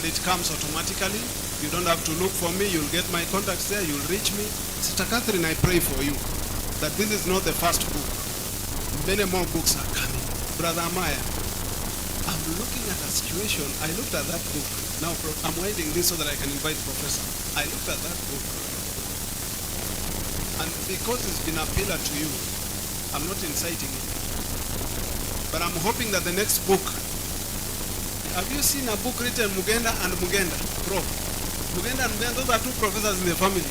and it comes automatically. You don't have to look for me. You'll get my contacts there. You'll reach me. Sister Catherine, I pray for you that this is not the first book. Many more books are coming. Brother Amaya, I'm looking at a situation. I looked at that book. Now, I'm winding this so that I can invite Professor. I looked at that book. And because it's been a pillar to you, I'm not inciting it. But I'm hoping that the next book, have you seen a book written Mugenda and Mugenda? Prof. Mugenda and Mugenda, those are two professors in the family.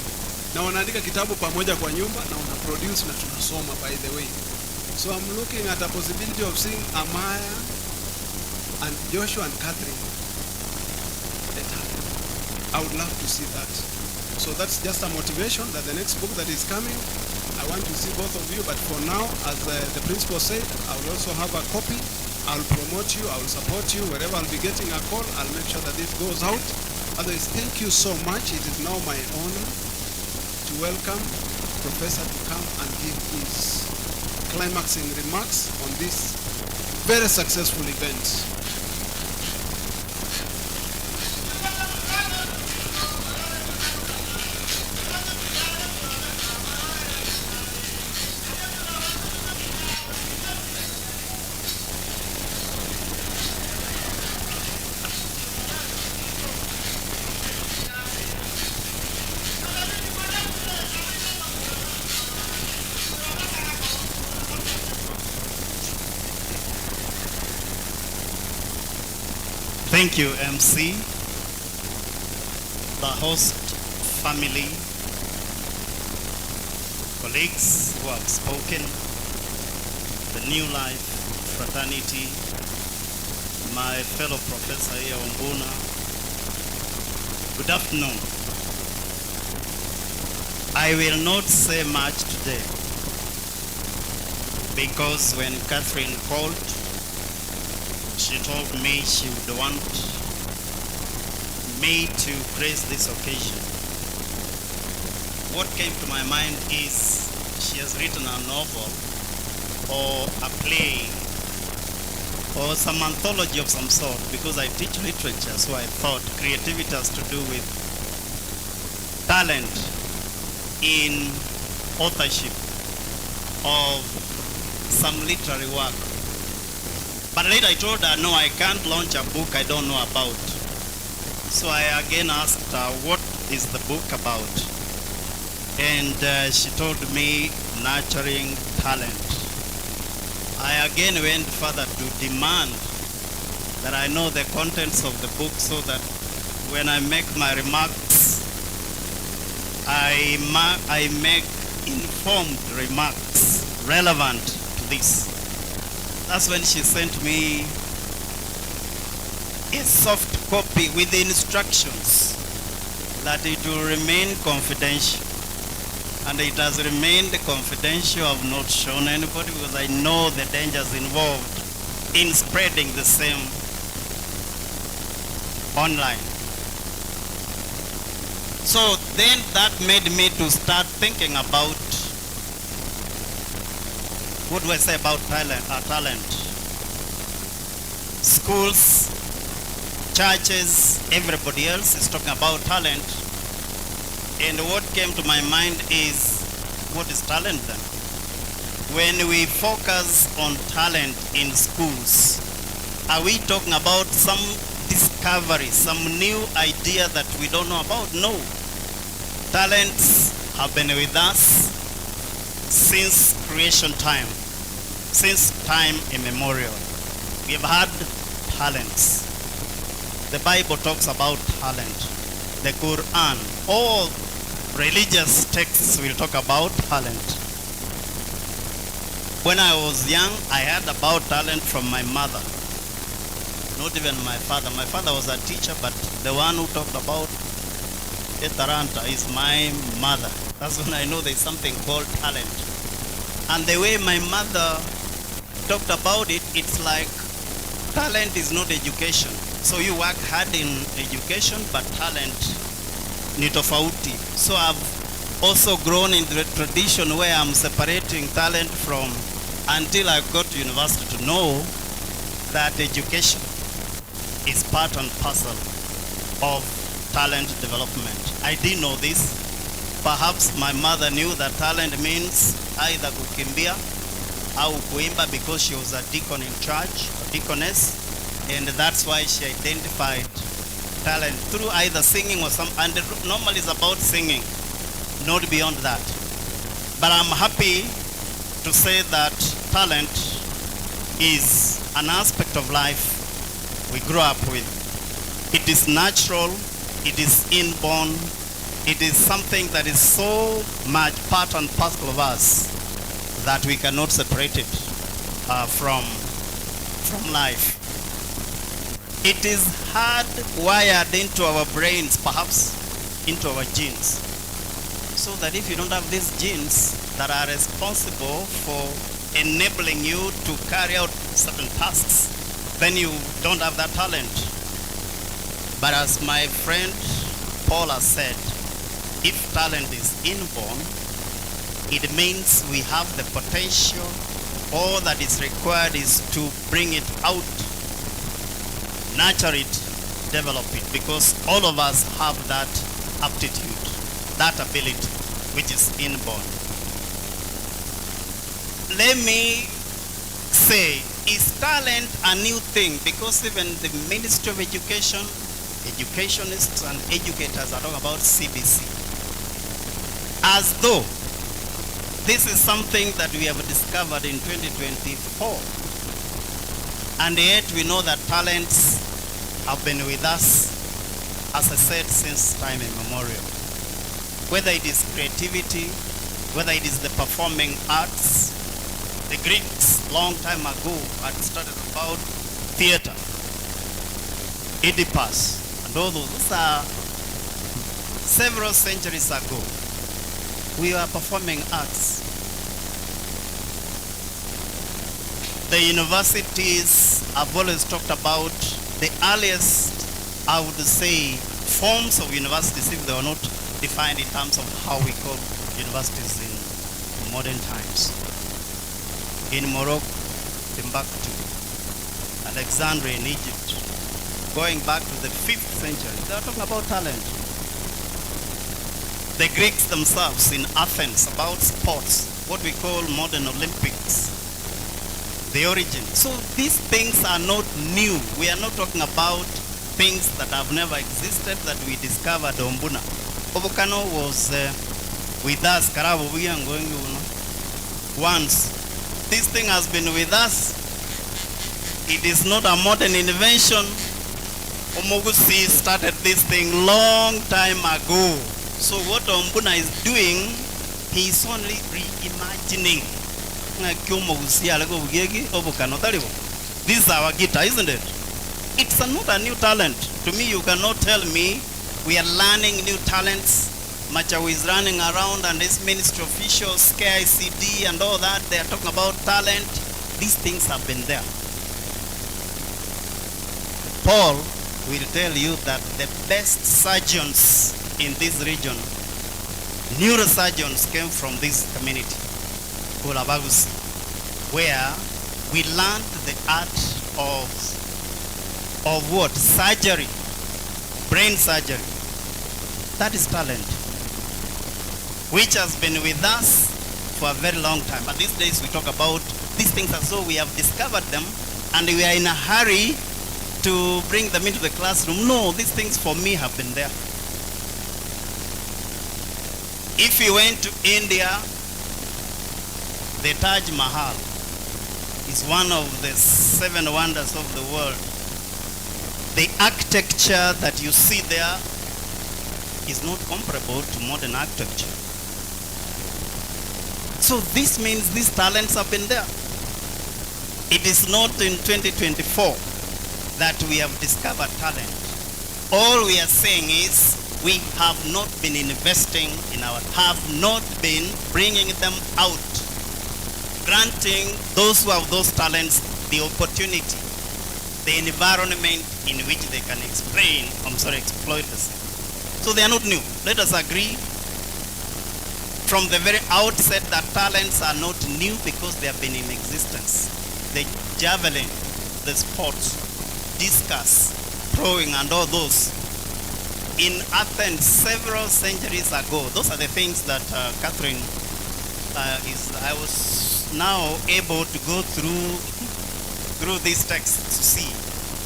Na wanaandika kitabu pamoja kwa nyumba na wana produce na tunasoma, by the way. So I'm looking at a possibility of seeing Amaya and Joshua and Catherine at. I would love to see that. So that's just a motivation that the next book that is coming, I want to see both of you. But for now, as the principal said, I will also have a copy. I'll promote you, I will support you. Wherever I'll be getting a call, I'll make sure that this goes out. Otherwise, thank you so much. It is now my honor to welcome Professor to come and give his climaxing remarks on this very successful event. Thank you, MC, the host family, colleagues who have spoken, the New Life fraternity, my fellow professor here, Ombuna. Good afternoon. I will not say much today because when Catherine called, she told me she would want me to grace this occasion. What came to my mind is she has written a novel or a play or some anthology of some sort, because I teach literature, so I thought creativity has to do with talent in authorship of some literary work. But later I told her, no, I can't launch a book I don't know about. So I again asked her, what is the book about? And she told me, nurturing talent. I again went further to demand that I know the contents of the book so that when I make my remarks, I make informed remarks relevant to this. That's when she sent me a soft copy with the instructions that it will remain confidential. And it has remained confidential. I've not shown anybody because I know the dangers involved in spreading the same online. So then that made me to start thinking about, what do I say about talent? Schools, churches, everybody else is talking about talent. And what came to my mind is, what is talent then? When we focus on talent in schools, are we talking about some discovery, some new idea that we don't know about? No. Talents have been with us since creation time, since time immemorial. We have had talents. The Bible talks about talent. The Quran, all religious texts will talk about talent. When I was young, I heard about talent from my mother. Not even my father. My father was a teacher, but the one who talked about talanta is my mother. That's when I know there's something called talent. And the way my mother talked about it, it's like talent is not education. So you work hard in education, but talent ni tofauti. So I've also grown in the tradition where I'm separating talent from, until I got to university to know that education is part and parcel of talent development. I didn't know this. Perhaps my mother knew that talent means either kukimbia au kuimba, because she was a deacon in church, a deaconess, and that's why she identified talent through either singing or some, and normally it's about singing, not beyond that. But I'm happy to say that talent is an aspect of life we grow up with. It is natural, it is inborn, it is something that is so much part and parcel of us that we cannot separate it from life. It is hardwired into our brains, perhaps into our genes. So that if you don't have these genes that are responsible for enabling you to carry out certain tasks, then you don't have that talent. But as my friend Paul has said, if talent is inborn, it means we have the potential. All that is required is to bring it out, nurture it, develop it, because all of us have that aptitude, that ability, which is inborn. Let me say, is talent a new thing? Because even the Ministry of Education, educationists and educators are talking about CBC. As though this is something that we have discovered in 2024. And yet we know that talents have been with us, as I said, since time immemorial. Whether it is creativity, whether it is the performing arts, the Greeks long time ago had started about theater, Oedipus, and all those. Those are several centuries ago. We were performing arts. The universities have always talked about the earliest, I would say, forms of universities, if they were not defined in terms of how we call universities in modern times. In Morocco, Timbuktu, Alexandria in Egypt, going back to the 5th century, they are talking about talent. The Greeks themselves in Athens, about sports, what we call modern Olympics, the origin. So these things are not new. We are not talking about things that have never existed that we discovered Ombuna. Obokano was with us, once. This thing has been with us. It is not a modern invention. Omogusi started this thing long time ago. So what Ombuna is doing, he is only reimagining. This is our guitar, isn't it? It's not a new talent. To me, you cannot tell me we are learning new talents. Machawi is running around and this ministry officials, KICD and all that, they are talking about talent. These things have been there. Paul will tell you that the best surgeons in this region, neurosurgeons, came from this community, Abagusii, where we learned the art of what? Surgery, brain surgery. That is talent, which has been with us for a very long time. But these days we talk about these things as though we have discovered them and we are in a hurry to bring them into the classroom. No, these things for me have been there. If you went to India, the Taj Mahal is one of the 7 wonders of the world. The architecture that you see there is not comparable to modern architecture. So this means these talents have been there. It is not in 2024 that we have discovered talent. All we are saying is we have not been investing in our, have not been bringing them out, granting those who have those talents the opportunity, the environment in which they can exploit this. So they are not new. Let us agree from the very outset that talents are not new because they have been in existence. The javelin, the sports, discus, throwing, and all those in Athens several centuries ago. Those are the things that Catherine is. I was now able to go through this text to see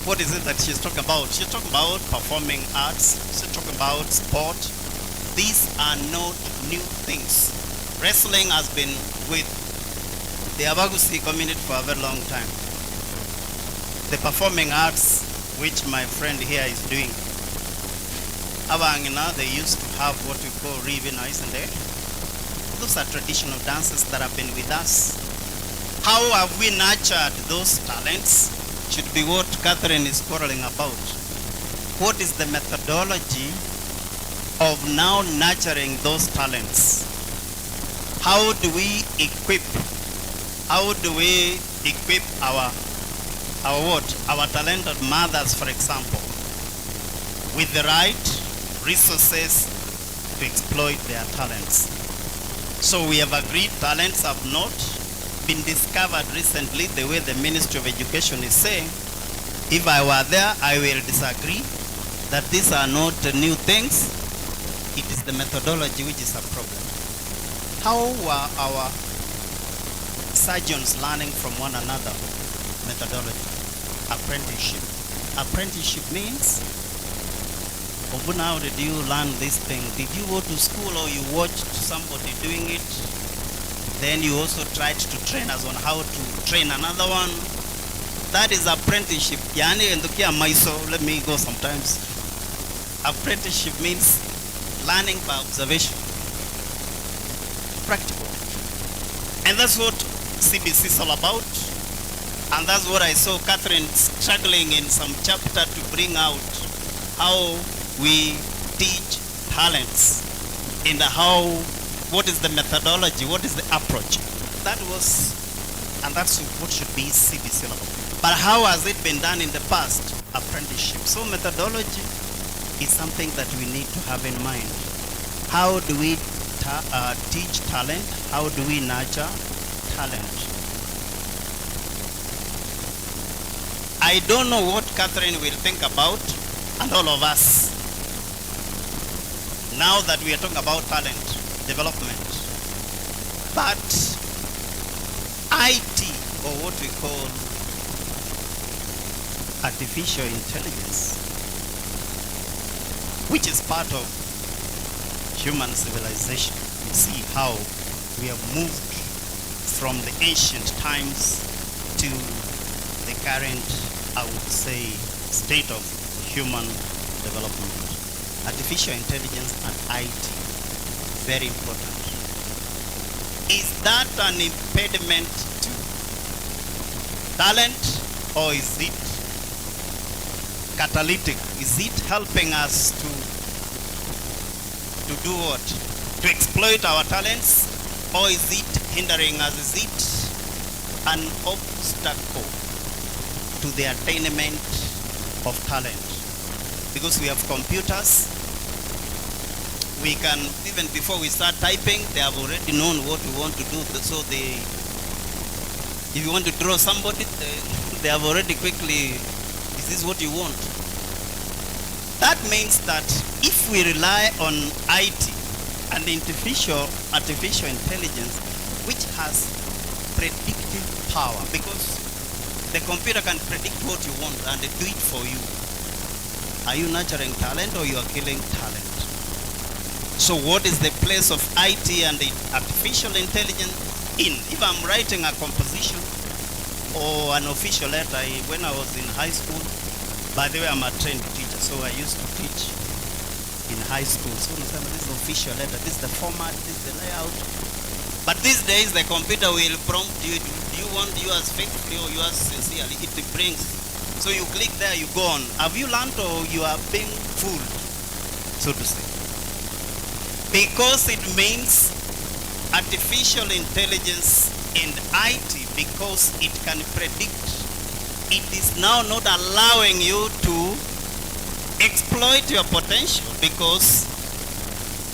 what is it that she's talking about. She's talking about performing arts. She's talking about sport. These are not new things. Wrestling has been with the Abagusii community for a very long time. The performing arts, which my friend here is doing. Abangina, they used to have what we call ribina, isn't it? Those are traditional dances that have been with us. How have we nurtured those talents? Should be what Catherine is quarreling about. What is the methodology of now nurturing those talents? How do we equip? How do we equip our what? Our talented mothers, for example, with the right resources to exploit their talents? So we have agreed talents have not been discovered recently the way the Ministry of Education is saying. If I were there, I will disagree that these are not new things. It is the methodology which is a problem. How were our surgeons learning from one another? Methodology. Apprenticeship. Apprenticeship means, Obuna, how did you learn this thing? Did you go to school or you watched somebody doing it? Then you also tried to train us on how to train another one. That is apprenticeship. Yani endukia maiso, let me go sometimes. Apprenticeship means learning by observation. Practical. And that's what CBC is all about. And that's what I saw Catherine struggling in some chapter to bring out how we teach talents and how, what is the methodology, what is the approach. That was, and that's what should be CBC level. But how has it been done in the past? Apprenticeship. So methodology is something that we need to have in mind. How do we teach talent? How do we nurture talent? I don't know what Catherine will think about, and all of us, now that we are talking about talent development. But IT, or what we call artificial intelligence, which is part of human civilization. You see how we have moved from the ancient times to the current, I would say, state of human development. Artificial intelligence and IT, very important. Is that an impediment to talent, or is it catalytic? Is it helping us to do what? To exploit our talents, or is it hindering us? Is it an obstacle to the attainment of talent? Because we have computers, we can, even before we start typing, they have already known what we want to do. So they, if you want to draw somebody, they have already quickly, is this what you want? That means that if we rely on IT and artificial intelligence, which has predictive power, because the computer can predict what you want and do it for you. Are you nurturing talent or you are killing talent? So what is the place of IT and the artificial intelligence in? If I'm writing a composition or an official letter, when I was in high school, by the way, I'm a trained teacher, so I used to teach in high school. So this is the official letter, this is the format, this is the layout. But these days, the computer will prompt you, do you want yours faithfully or yours sincerely? It brings. So you click there, you go on. Have you learned or you are being fooled, so to say? Because it means artificial intelligence and IT, because it can predict, it is now not allowing you to exploit your potential because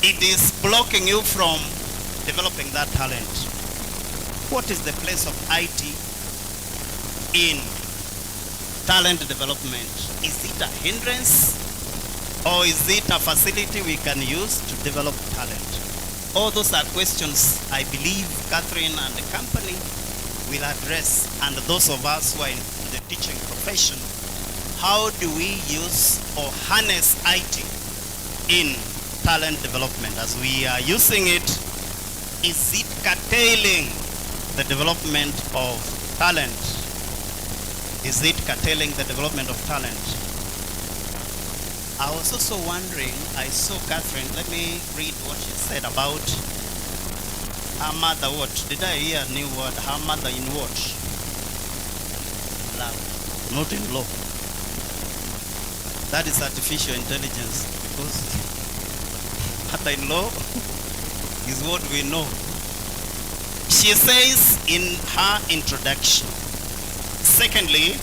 it is blocking you from developing that talent. What is the place of IT in talent development? Is it a hindrance Or is it a facility we can use to develop talent? All those are questions I believe Catherine and the company will address, and those of us who are in the teaching profession, how do we use or harness IT in talent development? As we are using it, is it curtailing the development of talent? Is it curtailing the development of talent? I was also wondering, I saw Catherine, let me read what she said about her mother what? Did I hear a new word? Her mother in what? Love, not in law. That is artificial intelligence, because mother-in-law is what we know. She says in her introduction, secondly,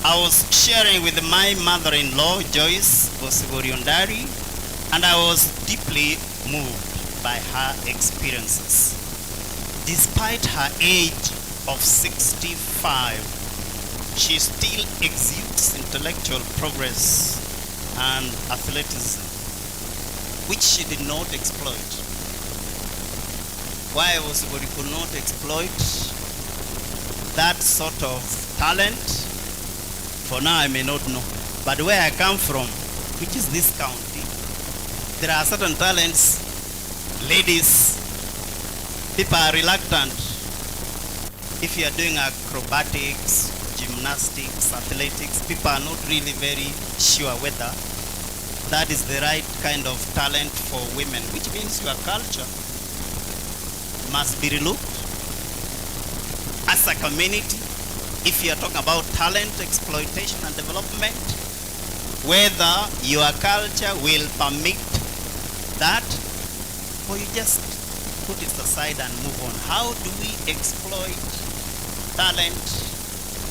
I was sharing with my mother-in-law, Joyce Bosibori Ondari, and I was deeply moved by her experiences. Despite her age of 65, she still exudes intellectual progress and athleticism, which she did not exploit. Why Bosibori could not exploit that sort of talent, for now I may not know. But where I come from, which is this county, there are certain talents, ladies, people are reluctant. If you are doing acrobatics, gymnastics, athletics, people are not really very sure whether that is the right kind of talent for women, which means your culture must be relooked. As a community, if you are talking about talent exploitation and development, whether your culture will permit that, or you just put it aside and move on. How do we exploit talent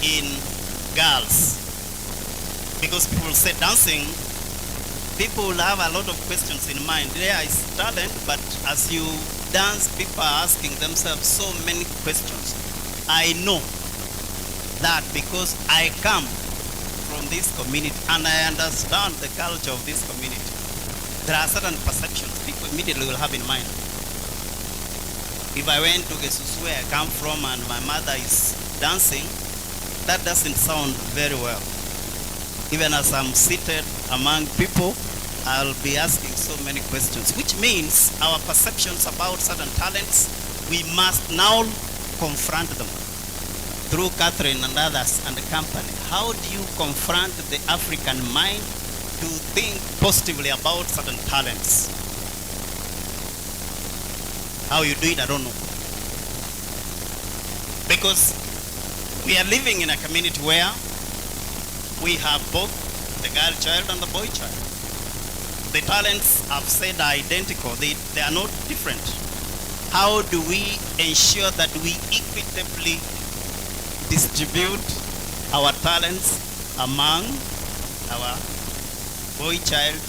in girls? Because people say dancing, people will have a lot of questions in mind. There is talent, but as you dance, people are asking themselves so many questions. I know that because I come from this community and I understand the culture of this community. There are certain perceptions people immediately will have in mind. If I went to Gesusu, where I come from, and my mother is dancing, that doesn't sound very well. Even as I'm seated among people, I'll be asking so many questions, which means our perceptions about certain talents, we must now confront them through Catherine and others and the company. How do you confront the African mind to think positively about certain talents? How you do it, I don't know. Because we are living in a community where we have both the girl child and the boy child. The talents, I've said, are identical. They are not different. How do we ensure that we equitably distribute our talents among our boy child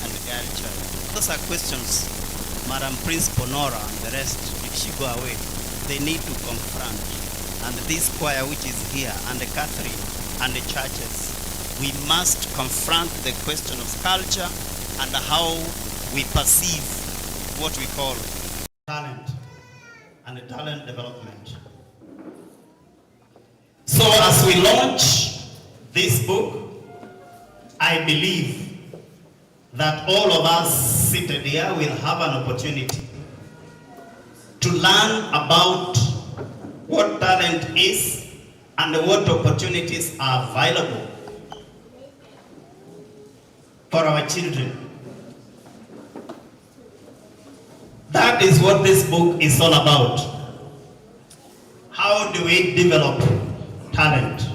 and girl child? Those are questions Madam Principal Nora and the rest, if she go away, they need to confront. And this choir which is here, and the Catherine, and the churches, we must confront the question of culture and how we perceive what we call talent and the talent development. So as we launch this book, I believe that all of us seated here will have an opportunity to learn about what talent is and what opportunities are available for our children. That is what this book is all about. How do we develop talent?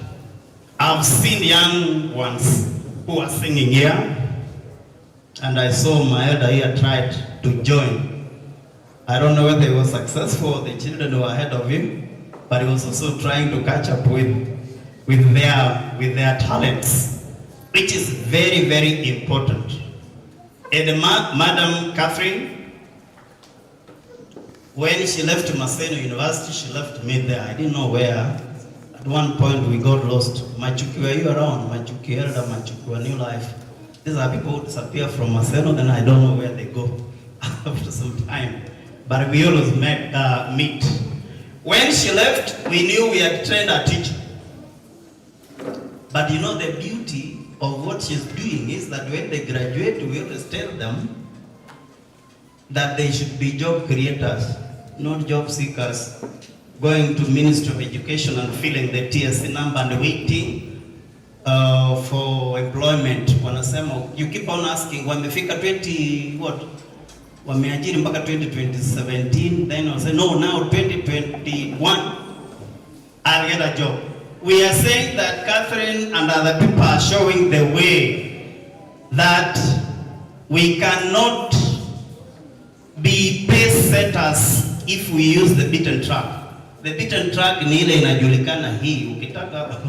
I've seen young ones who are singing here, and I saw my elder here tried to join. I don't know whether he was successful, the children were ahead of him, but he was also trying to catch up with their talents, which is very, very important. And Madam Catherine, when she left Maseno University, she left me there. I didn't know where. At one point we got lost. Machuki, were you around? Machuki, Elder Machuki, a New Life. These are people who disappear from Maseno, then I don't know where they go after some time. But we always meet. When she left, we knew we had trained a teacher. But you know, the beauty of what she's doing is that when they graduate, we always tell them that they should be job creators, not job seekers, going to Ministry of Education and filling the TSC number and waiting for employment. Wanasema, you keep on asking, wamefika 20 what? Wameajiri mpaka 2017, then I say, no, now 2021, I'll get a job. We are saying that Catherine and other people are showing the way that we cannot be pace setters if we use the beaten track. The beaten track ni ile inajulikana hii, ukitaka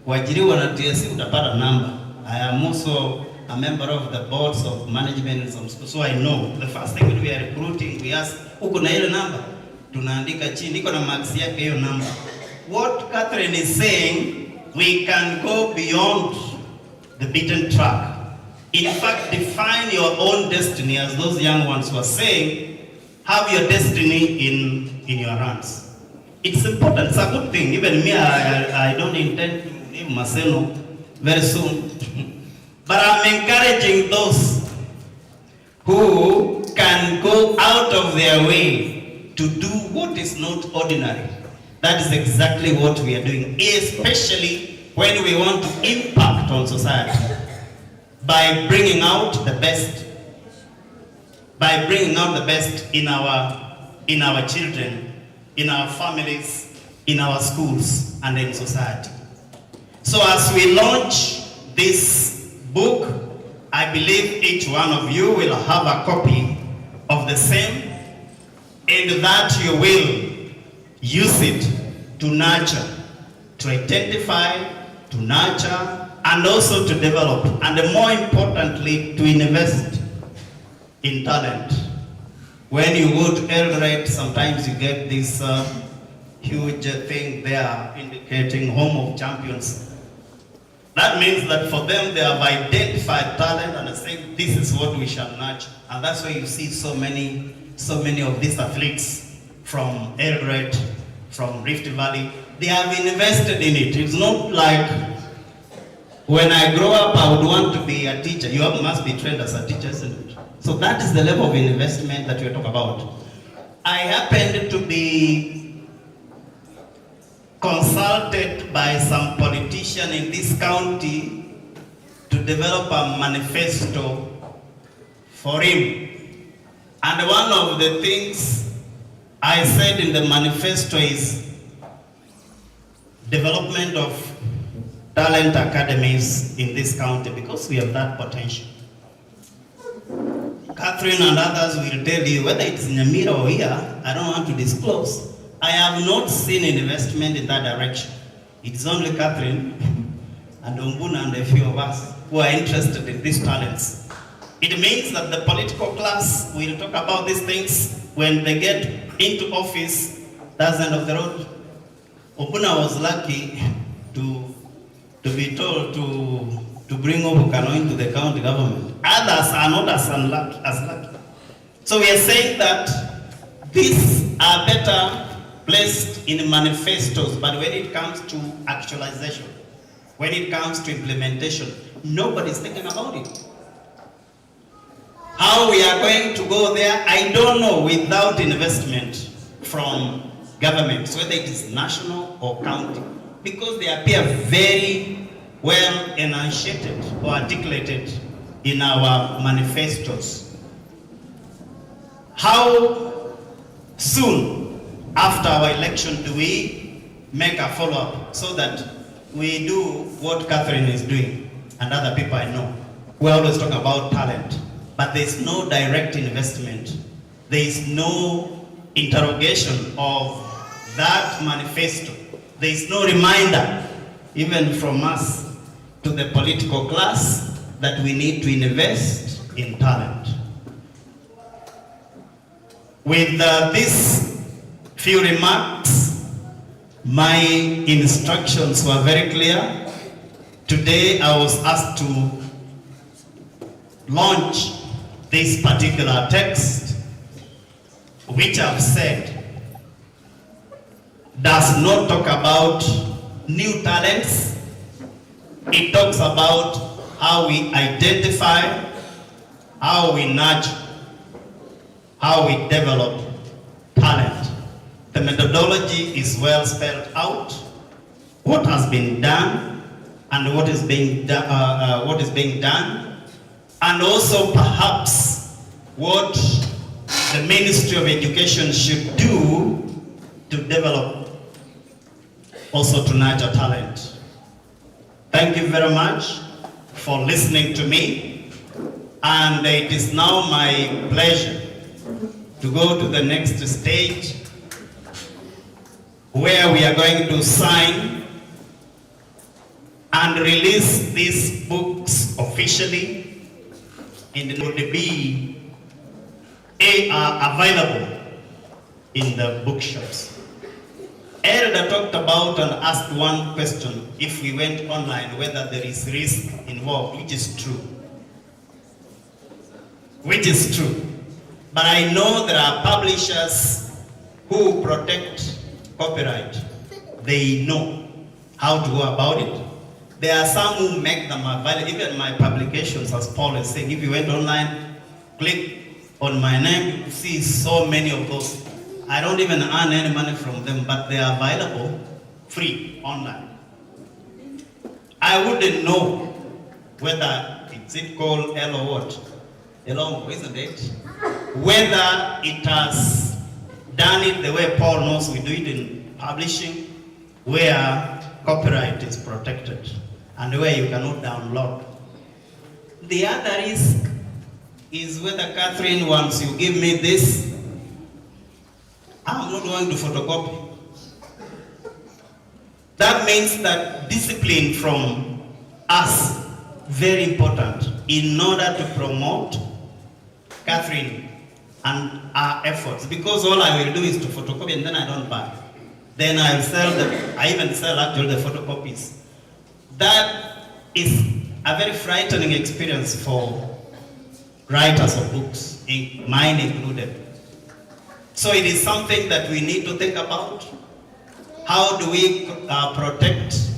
kuajiriwa na TSC utapata namba. I am also a member of the boards of management in some schools, so I know the first thing when we are recruiting, we ask, uko na ile namba? Tunaandika chini, iko na marks yake hiyo namba. What Catherine is saying, we can go beyond the beaten track. In fact, define your own destiny, as those young ones were saying, have your destiny in your hands. It's important, it's a good thing. Even me, I don't intend to leave Maseno very soon. But I'm encouraging those who can go out of their way to do what is not ordinary. That is exactly what we are doing, especially when we want to impact on society by bringing out the best, by bringing out the best in our children, in our families, in our schools, and in society. So as we launch this book, I believe each one of you will have a copy of the same, and that you will use it to nurture, to identify, to nurture, and also to develop, and more importantly, to invest in talent. When you go to Eldoret, sometimes you get this huge thing there indicating home of champions. That means that for them, they have identified talent and saying, this is what we shall nurture. And that's why you see so many of these athletes from Eldoret, from Rift Valley. They have invested in it. It's not like when I grow up, I would want to be a teacher. You must be trained as a teacher, isn't it? So that is the level of investment that we talk about. I happened to be consulted by some politician in this county to develop a manifesto for him. And one of the things I said in the manifesto is development of talent academies in this county, because we have that potential. Catherine and others will tell you, whether it's Nyamira or here, I don't want to disclose. I have not seen investment in that direction. It's only Catherine and Ombuna and a few of us who are interested in these talents. It means that the political class will talk about these things when they get into office. That's the end of the road. Ombuna was lucky to be told to bring Obokano into the county government. Others are not as unlucky, as lucky. So we are saying that these are better placed in manifestos, but when it comes to actualization, when it comes to implementation, nobody's thinking about it. How we are going to go there, I don't know, without investment from governments, whether it is national or county, because they appear very well enunciated or articulated in our manifestos. How soon after our election do we make a follow-up so that we do what Catherine is doing and other people I know? We always talk about talent, but there's no direct investment. There is no interrogation of that manifesto. There is no reminder, even from us to the political class, that we need to invest in talent. With these few remarks, my instructions were very clear. Today I was asked to launch this particular text, which I've said does not talk about new talents. It talks about how we identify, how we nurture, how we develop talent. The methodology is well spelled out, what has been done and what is being done, and also perhaps what the Ministry of Education should do to develop, also to nurture talent. Thank you very much for listening to me, and it is now my pleasure to go to the next stage where we are going to sign and release these books officially, and it would be available in the bookshops. Elder talked about and asked one question, if we went online, whether there is risk involved, which is true. Which is true. But I know there are publishers who protect copyright. They know how to go about it. There are some who make them available. Even my publications, as Paul is saying, if you went online, click on my name, you see so many of those. I don't even earn any money from them, but they are available free online. I wouldn't know whether it's it called L or what? Elongo, isn't it? Whether it has done it the way Paul knows we do it in publishing, where copyright is protected and where you cannot download. The other risk is whether, Catherine, once you give me this, I'm not going to photocopy. That means that discipline from us, very important in order to promote Catherine and our efforts. Because all I will do is to photocopy and then I don't buy. Then I'll sell them. I even sell actually the photocopies. That is a very frightening experience for writers of books, mine included. So it is something that we need to think about. How do we protect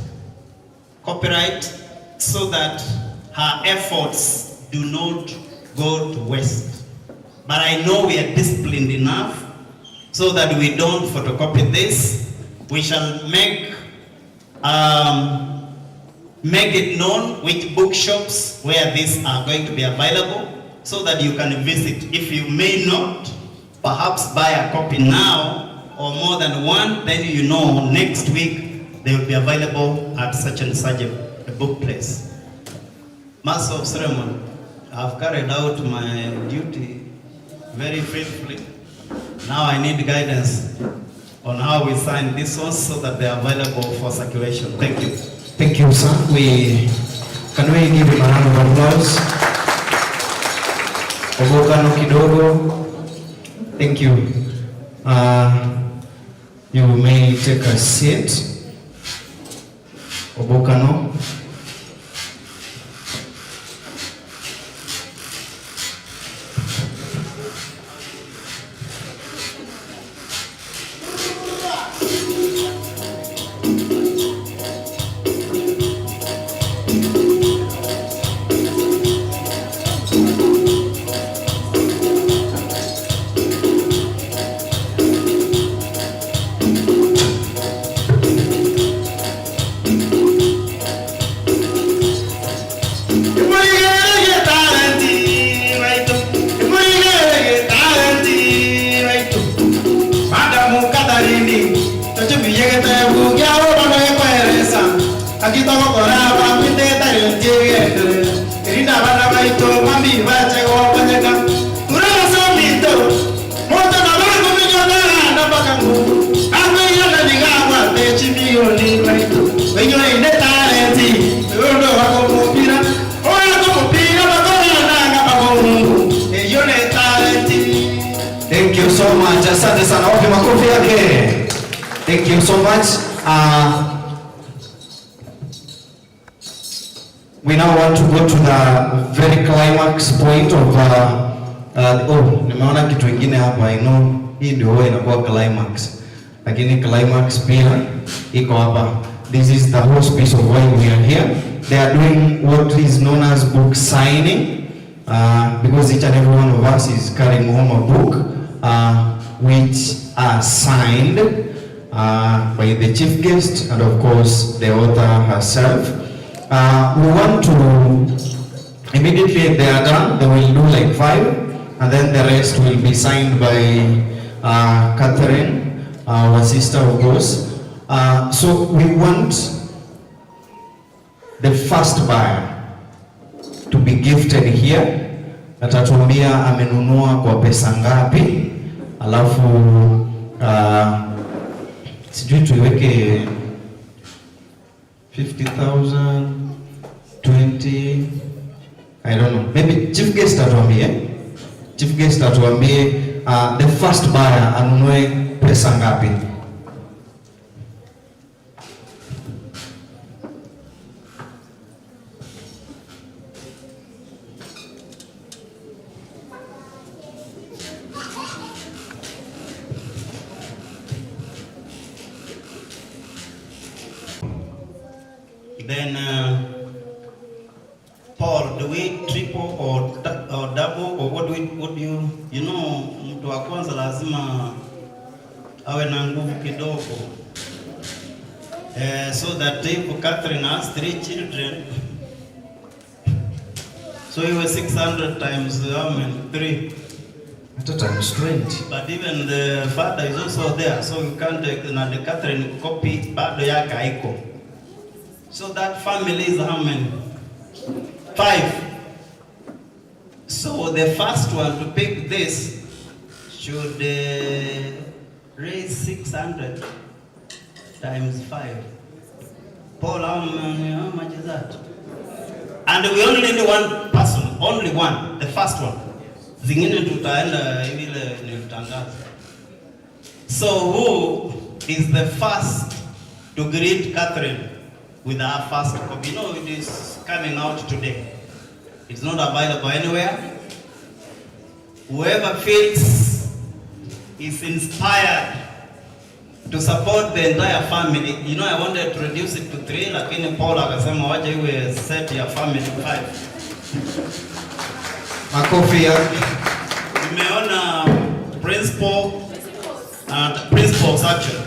copyright so that her efforts do not go to waste? But I know we are disciplined enough so that we don't photocopy this. We shall make it known which bookshops where these are going to be available so that you can visit. If you may not, perhaps buy a copy now or more than one, then you know next week they will be available at such and such a book place. Master of ceremony, I've carried out my duty very faithfully. Now I need guidance on how we sign this one so that they are available for circulation. Thank you. Thank you, sir. Can we give him a round of applause? Obokano kidogo. Thank you. You may take a seat. Obokano. Thank you so much. Asante sana. Wapi makofi yake? Thank you so much. We now want to go to the very climax point of oh, nimeona kitu ingine hapa. I know hii ndio huwa inakuwa climax, lakini climax pia iko hapa. This is the whole piece of why we are here. They are doing what is known as book signing, because each and every one of us is carrying home a book which are signed by the chief guest and, of course, the author herself. We want to immediately they are done, they will do like five, and then the rest will be signed by Catherine, our sister, of course. So we want the first buyer to be gifted here. Atatuambia amenunua kwa pesa ngapi, alafu sijui tuiweke 50,000, 20, I don't know. Maybe chief guest atuambie. Chief guest atuambie the first buyer anunue pesa ngapi? Then, Paul, do we triple or double or what do you, mtu wa kwanza lazima awe na nguvu kidogo. So that if Catherine has three children, so iwe 600 times how many? Three. Hata times 20. But even the father is also there, so you can't take, na the Catherine copy bado yake haiko. So that family is how many? Five. So the first one to pick this should raise 600 times 5. Paul, how much is that? And we only need one person, only one, the first one. Zingine tutaenda vile nilitangaza. So who is the first to greet Catherine with her first copy? It is coming out today. It's not available anywhere. Whoever feels is inspired to support the entire family. I wanted to reduce it to 3, lakini Paul akasema wacha iwe set ya family 5. Makofi ya. Nimeona principal and principals actually.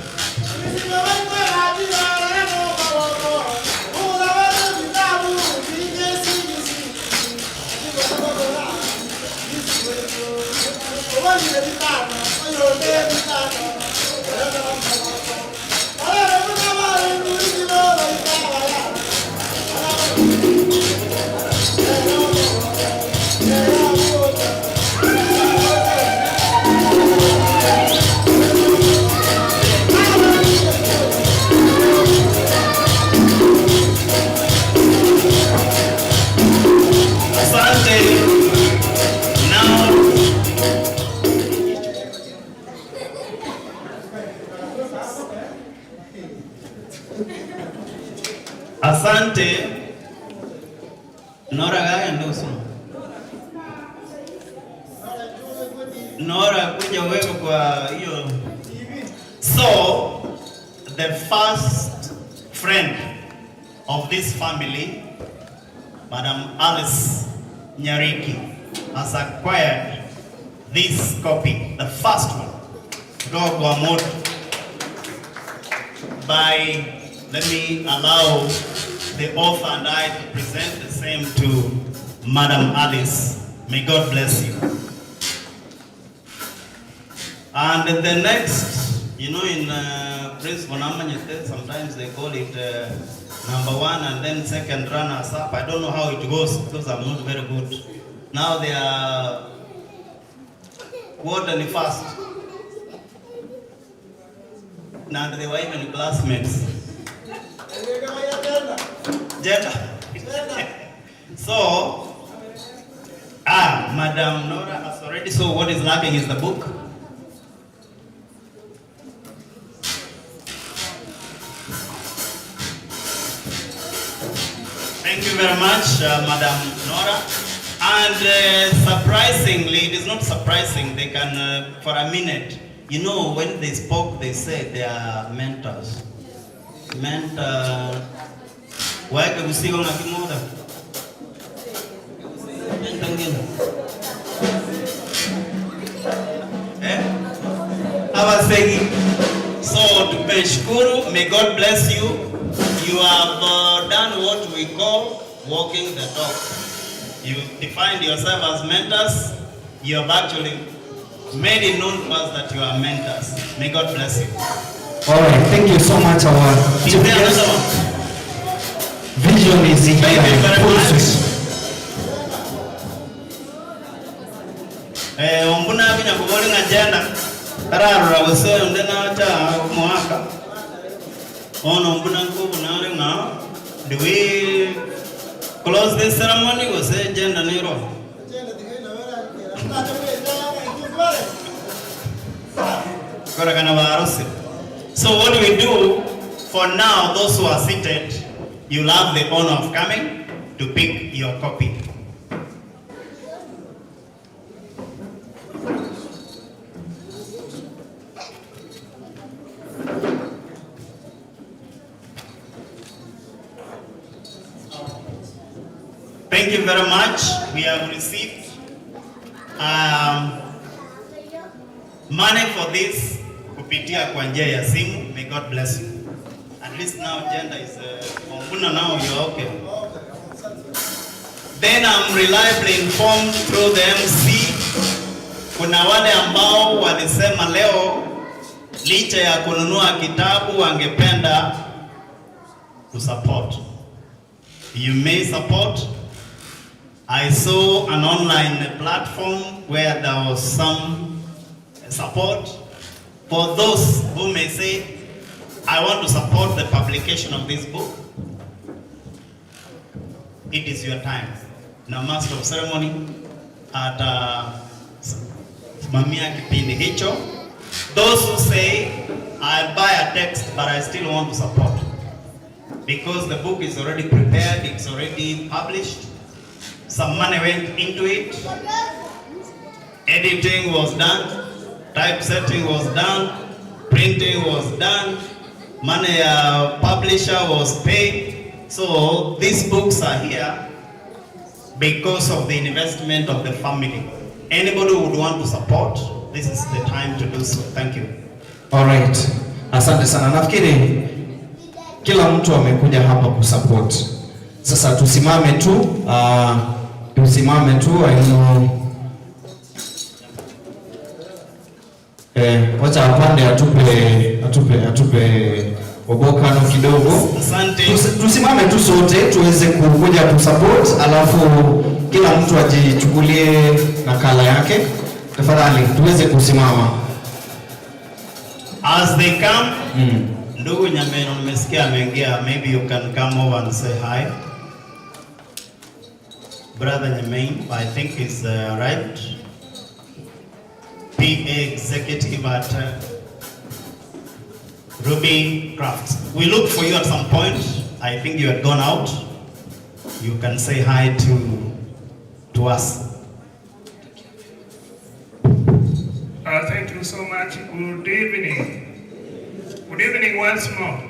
Asante. Nora gaya ndoso. Nora kuja wewe kwa hiyo. So the first friend of this family, Madam Alice Nyariki, has acquired this copy, the first one, kutoka kwa moto. By, let me allow the author and I to present the same to Madam Alice. May God bless you. And the next, in Prince Bonamanyete, sometimes they call it number one and then second runners up. I don't know how it goes because I'm not very good. Now they are quarterly first. And they were even classmates. Jetta. So, Madam Nora has already, so what is lacking is the book. Thank you very very much, Madam Nora. And surprisingly, it is not surprising, they can, for a minute, you know, when they spoke, they said they are mentors. Mentor, weke gusigo na kimoda. Mentor ngine. Eh? Abasegi. So, tumeshukuru, may God bless you. You have done what we call walking the talk. You defined yourself as mentors. You have actually made it known to us that you are mentors. May God bless you. All right, thank you so much, our Is chief there guest. another one? Vision is here Thank you in very full much. swing. Eh, ombuna binya kuboli nga jenda kararura gose onde nacha mwaka ono mbuna nkubu nale nga do we close this ceremony gose jenda niro? Kora kana barusi. So what we do for now, those who are seated, you'll have the honor of coming to pick your copy. Thank you very much. We have received money for this kupitia kwa njia ya simu. May God bless you. At least now gender is Ombuna, now you're okay. Then I'm reliably informed through the MC. Kuna wale ambao walisema leo licha ya kununua kitabu wangependa kusupport. You may support. I saw an online platform where there was some support. For those who may say, I want to support the publication of this book, it is your time. Na master of ceremony atasimamia kipindi hicho. Those who say, I buy a text but I still want to support, because the book is already prepared, it's already published, some money went into it, editing was done, typesetting was done, printing was done, money publisher was paid. So these books are here because of the investment of the family. Anybody who would want to support, this is the time to do so. Thank you. All right. Asante sana. Nafikiri kila mtu amekuja hapa kusupport. Sasa tusimame tu, tusimame tu. I know. Wacha apande atupe obokano kidogo. Asante. Tusimame tu sote tuweze kukuja kusupport, alafu kila mtu ajichukulie nakala yake. Tafadhali tuweze kusimama. As they come, Ndugu Nyameno nimesikia ameingia, maybe you can come over and say hi. Brother Nyameno, I think he's arrived. PA executive at Ruby Crafts. We looked for you at some point. I think you had gone out. You can say hi to us. Thank you so much. Good evening. Good evening once more.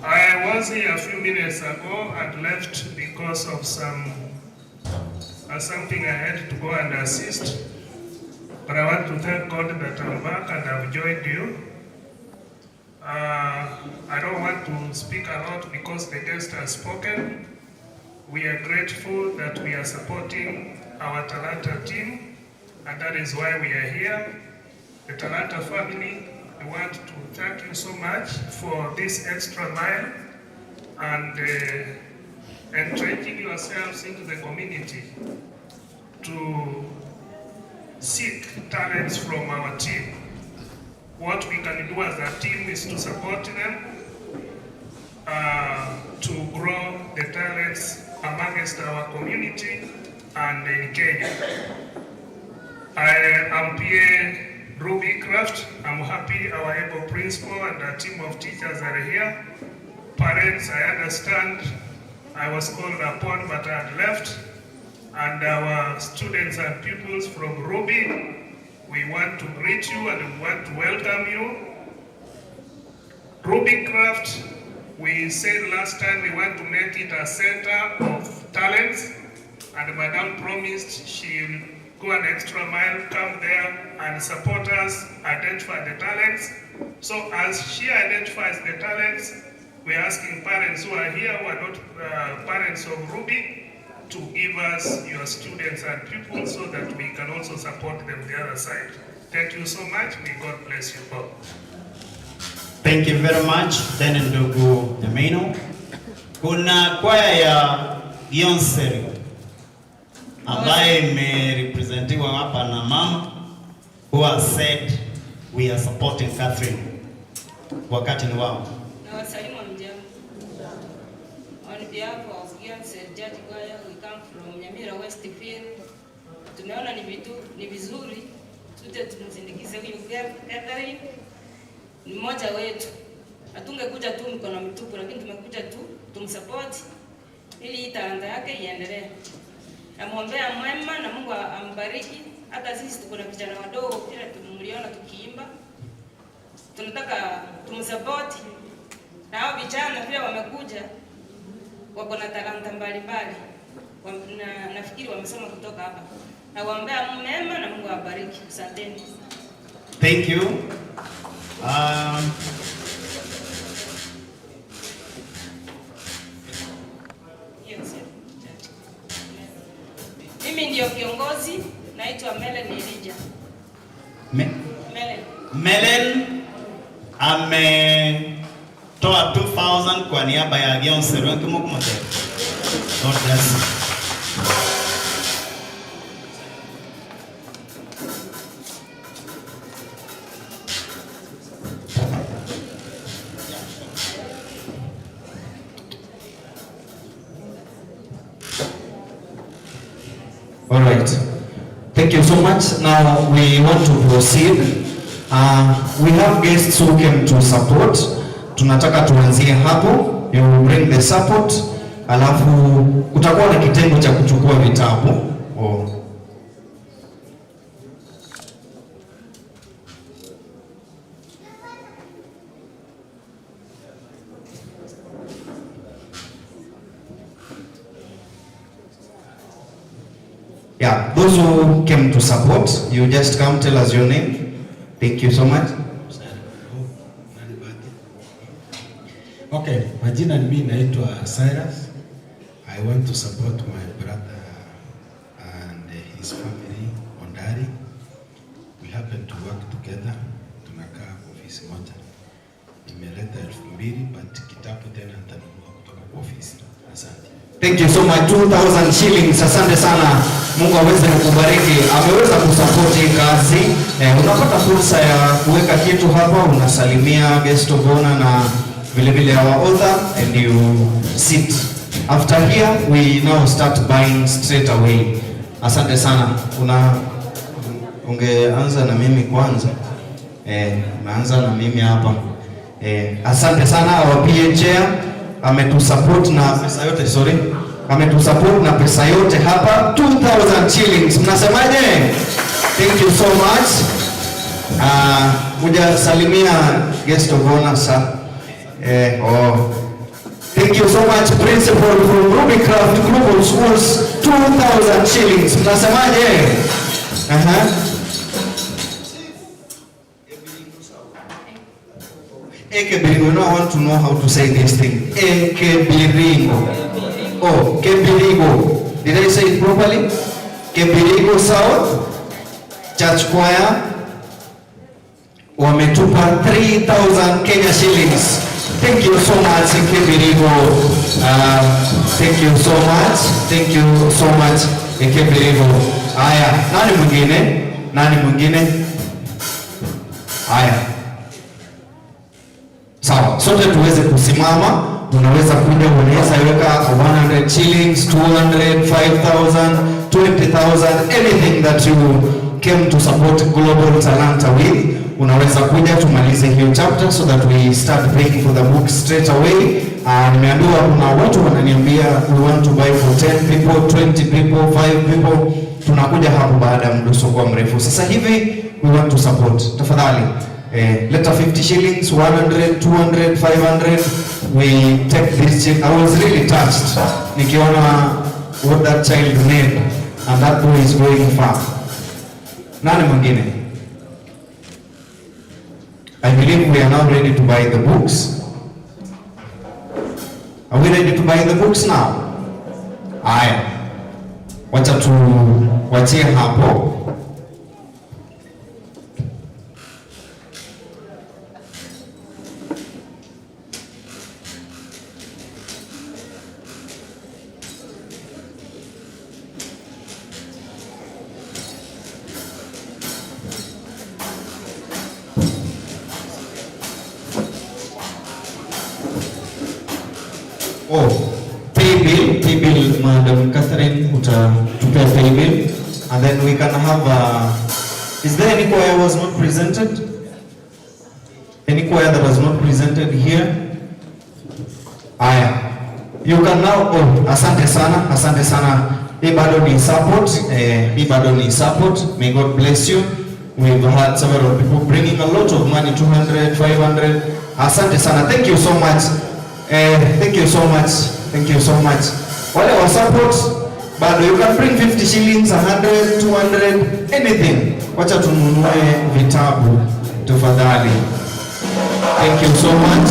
I was here a few minutes ago and left because of something I had to go and assist. But I want to thank God that I'm back and I've joined you. I don't want to speak a lot because the guest has spoken. We are grateful that we are supporting our Talanta team, and that is why we are here. The Talanta family, I want to thank you so much for this extra mile and entrenching yourselves into the community to seek talents from our team. What we can do as a team is to support them, to grow the talents amongst our community and in Kenya. I am PA Ruby Craft. I'm happy our able principal and a team of teachers are here. Parents, I understand I was called upon, but I had left. And our students and pupils from Ruby, we want to greet you and we want to welcome you. Rubicraft, we said last time we want to make it a center of talents, and Madam promised she'll go an extra mile, come there and support us, identify the talents. So as she identifies the talents, we're asking parents who are here, who are not parents of Ruby, to give us your students and pupils so that we can also support them the other side. Thank you so much. May God bless you all. Thank you very much. Then ndugu Nyamino. Kuna kwaya ya Gionseri ambaye imerepresentiwa hapa na mama who has said we are supporting Catherine. Wakati ni wao. Nawasalimu, hamjambo. On behalf of Gionseri Church Choir, we come from Nyamira Westfield. Tumeona ni vizuri tuje tumsindikize huyu Catherine. Ni mmoja wetu. Hatungekuja tu mikono mitupu, lakini tumekuja tu tumsupport ili hii talanta yake iendelee. Namwombea mwema na Mungu ambariki. Hata sisi tuko na vijana wadogo pia tumliona tukiimba. Tunataka tumsupport na hao vijana pia wamekuja wako na talanta mbalimbali. Na nafikiri wamesoma kutoka hapa. Nawaombea mema na Mungu awabariki. Asanteni. Thank you. Yes, sir. Mimi ndio kiongozi, naitwa Melen Elijah. Melen. Melen ametoa 2000 kwa niaba ya Gionseri. God bless you. All right. Thank you so much. Now we want to proceed. We have guests who came to support. Tunataka tuanzie hapo. You will bring the support. Alafu kutakuwa na kitengo cha kuchukua vitabu. Oh. Yeah, those who came to support, you just come tell us your name. Thank you so much. Okay, majina ni mimi naitwa Cyrus. I want to support my brother and his family Ondari. We happen to work together. Tunakaa ofisi moja. Nimeleta 2000 but kitabu tena nitanunua kutoka kwa ofisi. Asante. Thank you so much. 2000 shillings. Asante sana. Mungu aweze kukubariki. Ameweza kusupport hii kazi. Unapata fursa ya kuweka kitu hapa, unasalimia guest of honor na vile vile our author and you sit. After here we now start buying straight away. Asante sana. Ungeanza na mimi kwanza. Unaanza na mimi hapa. Asante sana our PA chair ametusupport na pesa yote, sorry. Ametusupport na pesa yote hapa 2000 shillings. Mnasemaje? Thank you so much. Hujasalimia guest of honor sir. Oh. Thank you so much principal from Rubycraft Global Schools, 2000 shillings. Mnasemaje? Aha. Ekebiringo, no, I want to know how to say this thing. Ekebiringo. Oh, Kebirigo. Did I say it properly? Kebirigo South Church Choir wametupa 3000 Kenya shillings. Thank you so much Kebirigo. Thank you so much. Thank you so much Kebirigo. Haya, nani mwingine? Nani mwingine? Haya. Sawa, sote tuweze kusimama. Unaweza kuja, unaweza weka 100 shillings, 200, 5000, 20,000, anything that you came to support Global Talanta with, unaweza kuja tumalize hiyo chapter so that we start paying for the book straight away. Nimeambiwa kuna watu wananiambia we want to buy for 10 people, 20 people, 5 people. Tunakuja hapo baada ya muda usiokuwa mrefu. Sasa hivi we want to support. Tafadhali leta 50 shillings, 100, 200, 500. We take this check. I was really touched nikiona what that child made, and that boy is going far. Nani mwingine? I believe we are now ready to buy the books. Are we ready to buy the books now? Aya, wacha tuwachie hapo. Oh, pay bill, pay bill, Madam Catherine, utatupea pay bill, and then we can have a, is there any choir was not presented? Any choir that was not presented here? Aya, you can now, oh, asante sana, asante sana. Hii bado ni support, hii bado ni support. May God bless you. We've had several people bringing a lot of money, 200, 500. Asante sana, thank you so much. Thank you so much. Thank you so much. Wale wa support, bado you can bring 50 shillings, 100, 200, anything. Wacha tununue vitabu tafadhali. Thank you so much.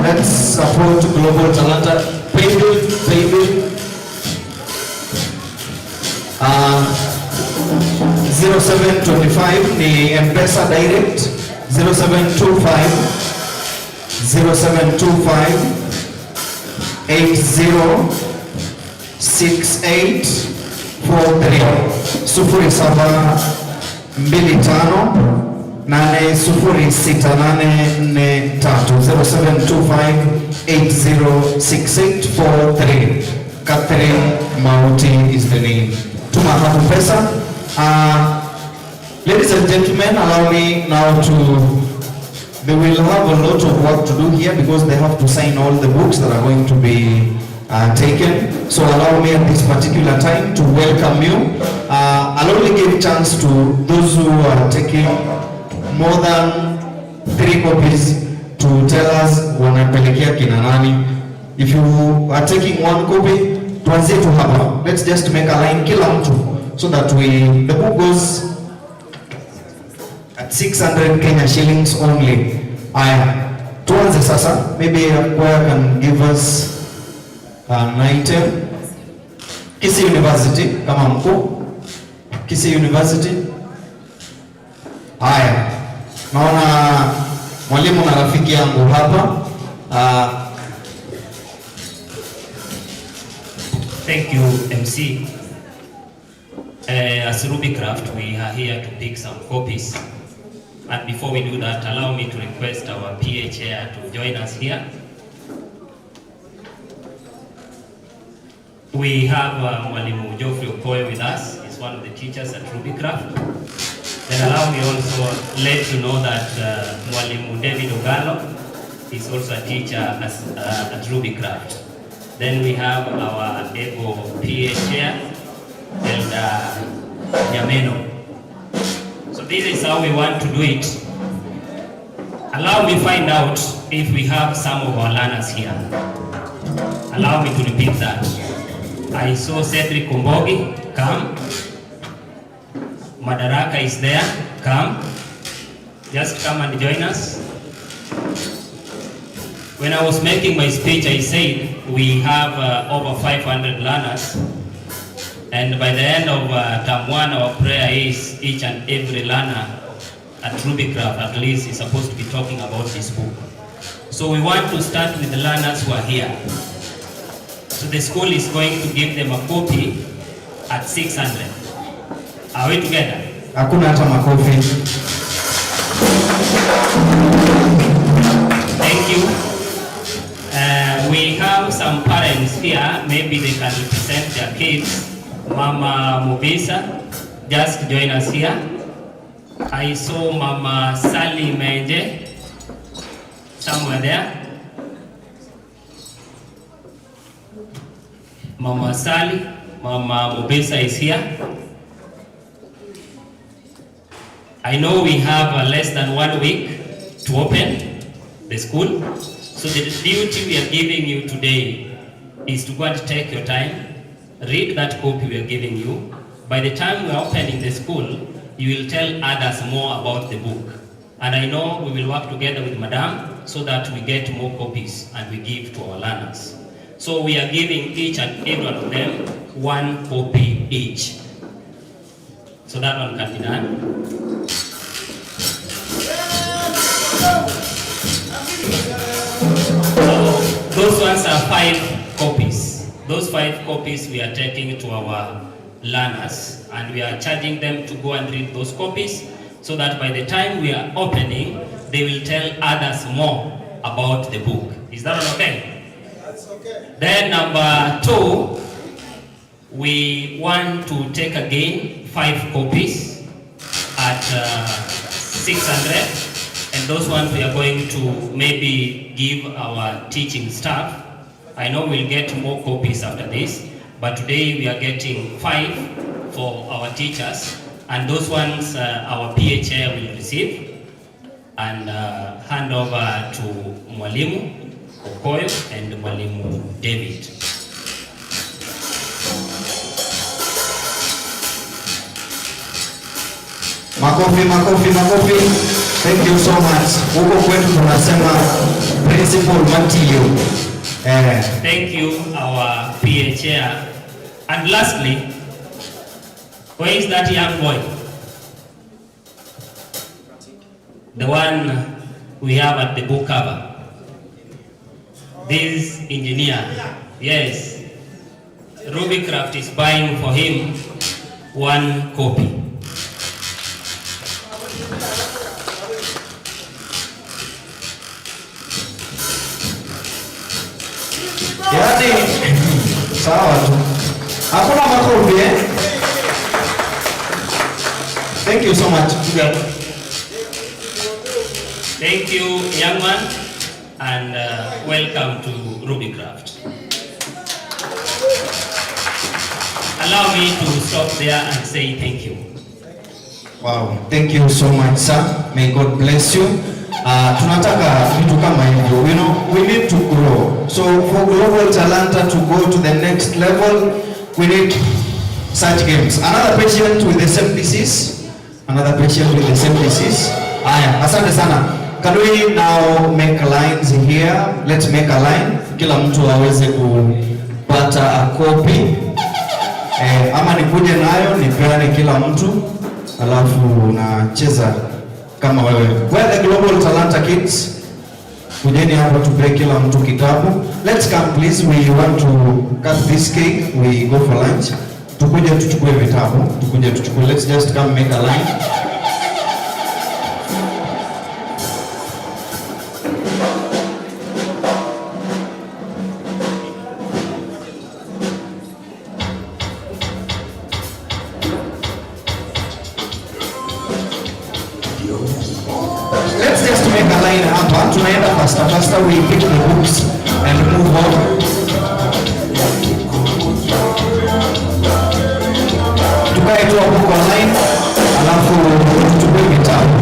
Let's support Global Talanta. Pay bill, pay bill. 0725 ni M-Pesa direct. 0725 0725 806843 0725 806843 0725 806843. Catherine Mauti is the name. Tuma hapo pesa. Ladies and gentlemen, allow me now to, they will have a lot of work to do here because they have to sign all the books that are going to be taken. So allow me at this particular time to welcome you. I'll only give chance to those who are taking more than 3 copies to tell us wanapelekea kina nani. If you are taking 1 copy, tuanzie tu hapa. Let's just make a line kila mtu so that the book goes at 600 Kenya shillings only. Aya, tuanze sasa. Maybe a choir can give us an item. Kisii University kama mkuu. Kisii University. Haya, naona mwalimu na rafiki yangu hapa. Thank you, MC. As Rubycraft, we are here to pick some copies. And before we do that, allow me to request our PA chair to join us here. We have Mwalimu Geoffrey Okoye with us. He's one of the teachers at Rubycraft. Then allow me also let you know that Mwalimu David Ogalo is also a teacher at Rubycraft. Then we have our able PA chair, Elder Nyameno. So this is how we want to do it. Allow me find out if we have some of our learners here. Allow me to repeat that. I saw Cedric Ombogi, come. Madaraka is there, come. Just come and join us. When I was making my speech, I said we have over 500 learners. And by the end of term 1, our prayer is each and every learner at Rubycraft at least is supposed to be talking about this book. So we want to start with the learners who are here. So the school is going to give them a copy at 600. Are we together? Hakuna hata makofi. Thank you. We have some parents here. Maybe they can represent their kids. Mama Mubisa, just join us here. I saw Mama Sally Menje somewhere there. Mama Sally, Mama Mobesa is here. I know we have less than 1 week to open the school. So the duty we are giving you today is to go and take your time, read that copy we are giving you. By the time we are opening the school, you will tell others more about the book. And I know we will work together with Madam so that we get more copies and we give to our learners. So we are giving each and every one of them one copy each. So that one can be done. So those ones are 5 copies. Those 5 copies we are taking to our learners, and we are charging them to go and read those copies so that by the time we are opening, they will tell others more about the book. Is that one okay? That's okay. Then number 2, we want to take again 5 copies at 600, and those ones we are going to maybe give our teaching staff. I know we'll get more copies after this, but today we are getting 5 for our teachers, and those ones our PHA will receive and hand over to Mwalimu Okoyo and Mwalimu David. Makofi, makofi, makofi. Thank you so much. Huko kwetu tunasema Principal Matthew. Thank you, our PA chair. And lastly, where is that young boy? The one we have at the book cover. This engineer, yes. Rubycraft is buying for him 1 copy. Yaani, sawa tu. Hakuna makofi, eh? Thank you so much. Thank you, young man, and welcome to Rubycraft. Allow me to stop there and say thank you. Wow, thank you so much, sir. May God bless you. Tunataka vitu kama hivyo. We need to grow. So for Global Talanta to go to the next level, we need such games. Another patient with the same disease. Another patient with the same disease. Aya, asante sana. Can we now make lines here? Let's make a line. Kila mtu aweze kupata a copy. Ama nikuje nayo nipeane kila mtu, alafu unacheza kama wewe. Where the Global Talanta kids? Kujeni hapa tupe kila mtu kitabu. Let's come please, we want to cut this cake, we go for lunch. Tukuje tuchukue vitabu, tukuje tuchukue. Let's just come make a line. Let's just make a line hapa. Tunaenda faster, faster, we pick the books and move on. Tukae tu hapo kwa line, alafu tuchukue vitabu.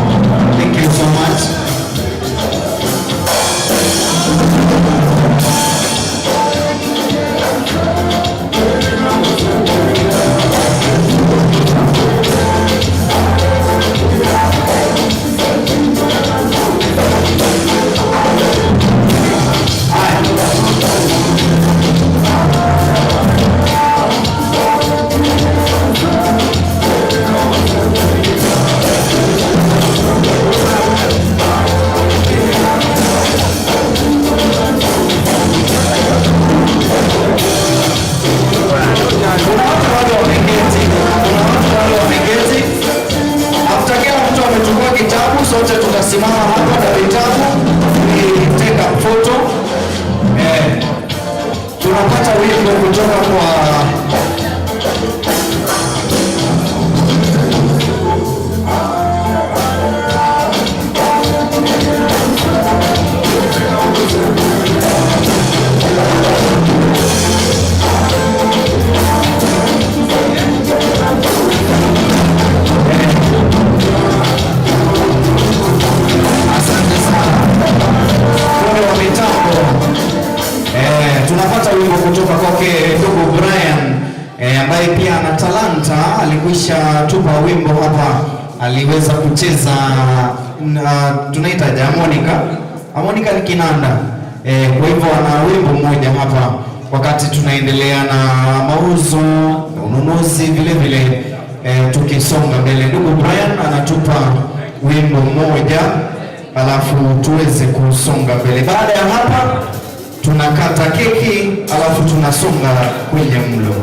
Thank you so much. Anatupa wimbo hapa, aliweza kucheza tunaita harmonica. Harmonica ni kinanda. Kwa hivyo ana wimbo mmoja hapa wakati tunaendelea na mauzo na ununuzi vile vile, tukisonga mbele. Ndugu Brian anatupa wimbo mmoja alafu tuweze kusonga mbele. Baada ya hapa tunakata keki alafu tunasonga kwenye mlo.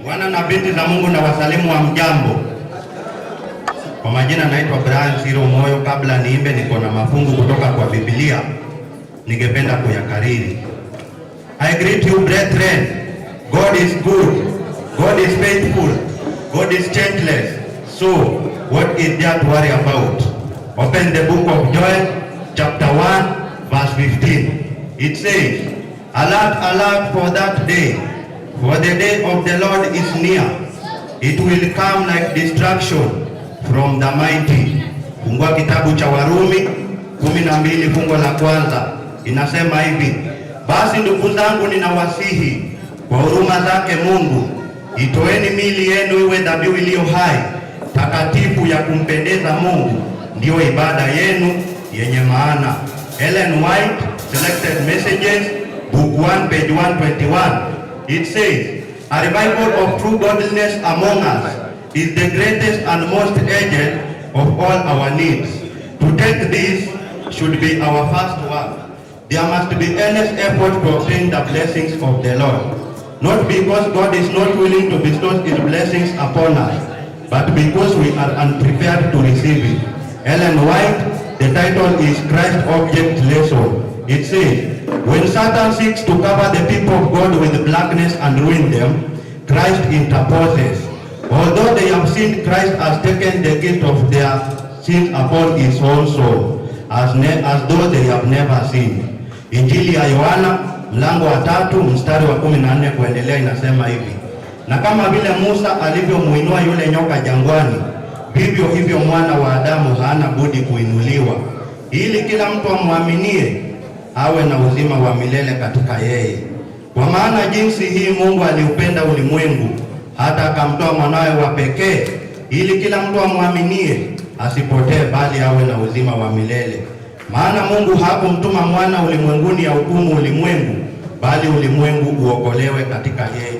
Wana na binti za Mungu na wasalimu wa mjambo. Kwa majina naitwa Brian Siro Moyo. Kabla niimbe, niko na mafungu kutoka kwa Biblia ningependa kuyakariri. I greet you, brethren. God is good. God is faithful. God is changeless. So, what is there to worry about? Open the book of Joel, chapter 1, verse 15. It says, "Alert, alert for that day, for the day of the Lord is near. It will come like destruction from the mighty." Fungua kitabu cha Warumi 12 fungu la kwanza inasema hivi: "Basi ndugu zangu, ninawasihi kwa huruma zake Mungu, itoeni miili yenu iwe dhabihu iliyo hai, takatifu ya kumpendeza Mungu, ndiyo ibada yenu yenye maana." Ellen White, Selected Messages, Book 1, page 121. It says, "A revival of true godliness among us is the greatest and most urgent of all our needs. To take this should be our first work. There must be earnest effort to obtain the blessings of the Lord. Not because God is not willing to bestow his blessings upon us, but because we are unprepared to receive it." Ellen White, the title is Christ Object Lesson. It says, "When Satan seeks to cover the people of God with blackness and ruin them, Christ interposes. Although they have sinned, Christ has taken the guilt of their sins upon his own soul, as though they have never sinned." Injili ya Yohana mlango wa 3 mstari wa 14 kuendelea inasema hivi: "Na kama vile Musa alivyomuinua yule nyoka jangwani, vivyo hivyo Mwana wa Adamu hana budi kuinuliwa, ili kila mtu amwaminie awe na uzima wa milele katika yeye. Kwa maana jinsi hii Mungu aliupenda ulimwengu hata akamtoa mwanawe wa pekee, ili kila mtu amwaminie asipotee, bali awe na uzima wa milele. Maana Mungu hakumtuma mwana ulimwenguni ahukumu ulimwengu, bali ulimwengu uokolewe katika yeye.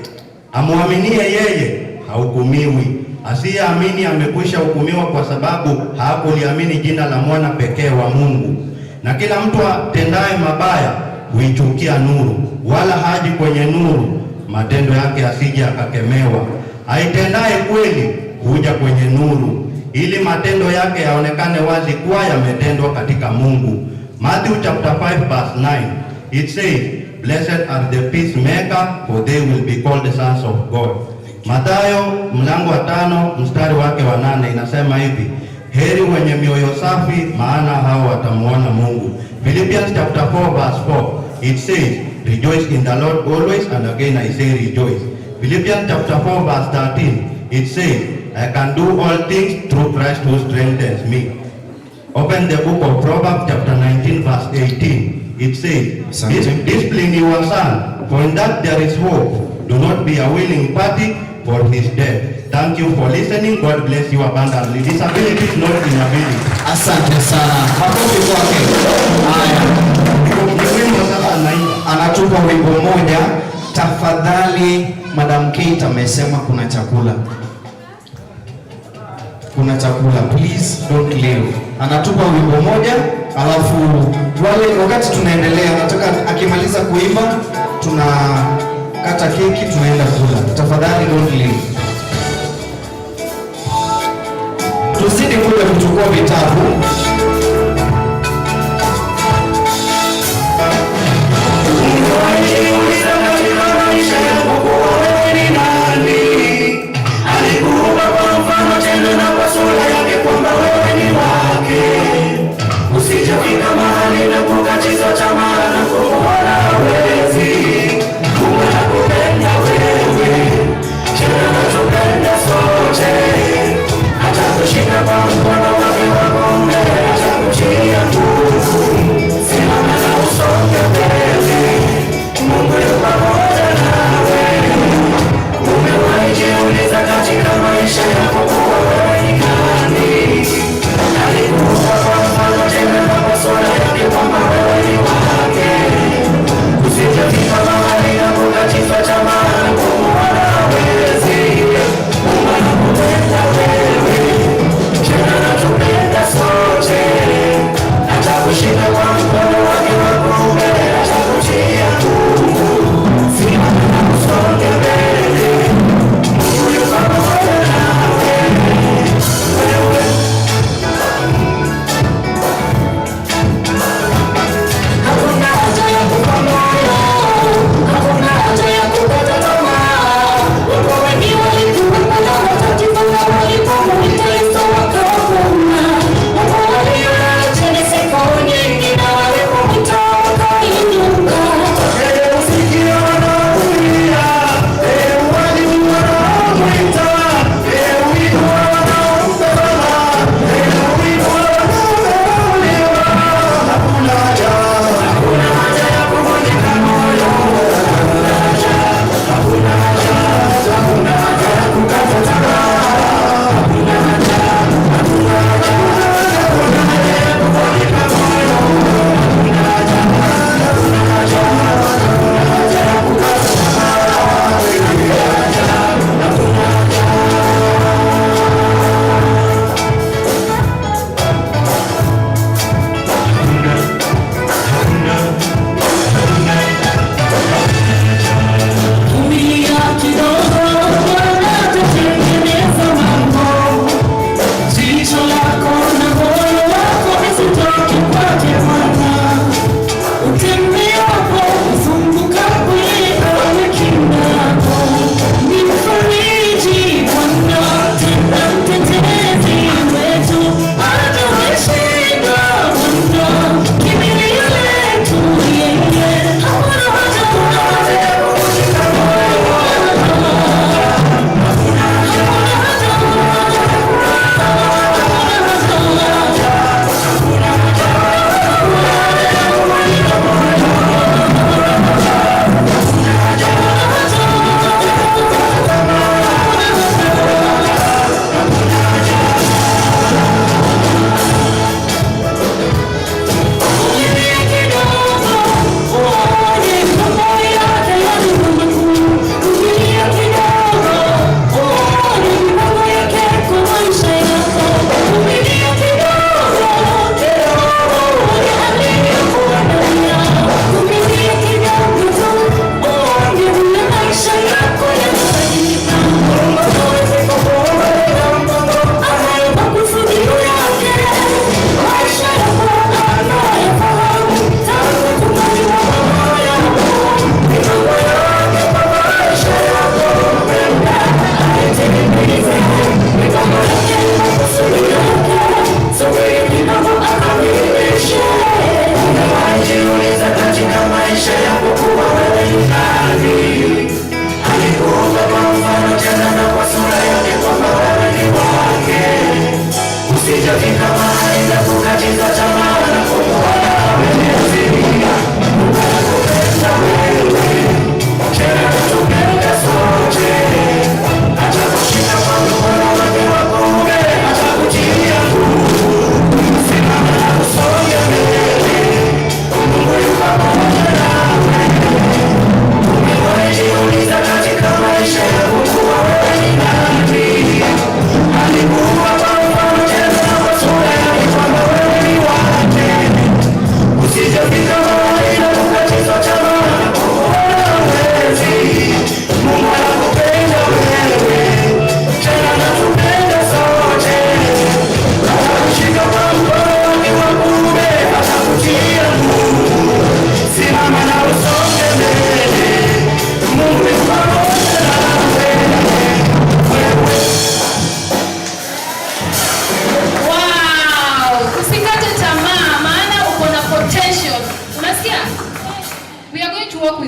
Amwaminie yeye hahukumiwi. Asiyeamini amekwisha hukumiwa, kwa sababu hakuliamini jina la mwana pekee wa Mungu. Na kila mtu atendaye mabaya huichukia nuru, wala haji kwenye nuru, matendo yake asije akakemewa. Aitendaye kweli huja kwenye nuru, ili matendo yake yaonekane wazi kuwa yametendwa katika Mungu." Matthew chapter 5 verse 9. It says, "Blessed are the peacemaker, for they will be called the sons of God." Mathayo mlango wa 5 mstari wake wa 8 inasema hivi: "Heri wenye mioyo safi, maana hao watamuona Mungu." Philippians chapter 4 verse 4, it says, "Rejoice in the Lord always, and again I say rejoice." Philippians chapter 4 verse 13, it says, "I can do all things through Christ who strengthens me." Open the book of Proverbs chapter 19 verse 18. It says, Asante. "Discipline your son, for in that there is hope. Do not be a willing party for his death." Thank you for listening. God bless you abundantly. Disability is not inability. Asante sana, makofi kwake. Haya, Ni wimbo sasa naimba. Anatupa wimbo mmoja. Tafadhali, Madam Kate amesema kuna chakula, kuna chakula, please don't leave. Anatupa wimbo moja, alafu wale wakati tunaendelea, nataka akimaliza kuimba tunakata keki, tunaenda kula. Tafadhali don't leave. Tuzidi kuja kuchukua vitabu. Nijiuliza katika maisha yangu kuwa wewe ni nani? Alikuumba kwa mfano tena na kwa sura yake kwamba wewe ni wake. Usijafika mahali na kukatizwa tamaa na kuona hawezi. Mungu anakupenda wewe, tena anatupenda sote. Hata kushika kwa mkono wake wa kuume.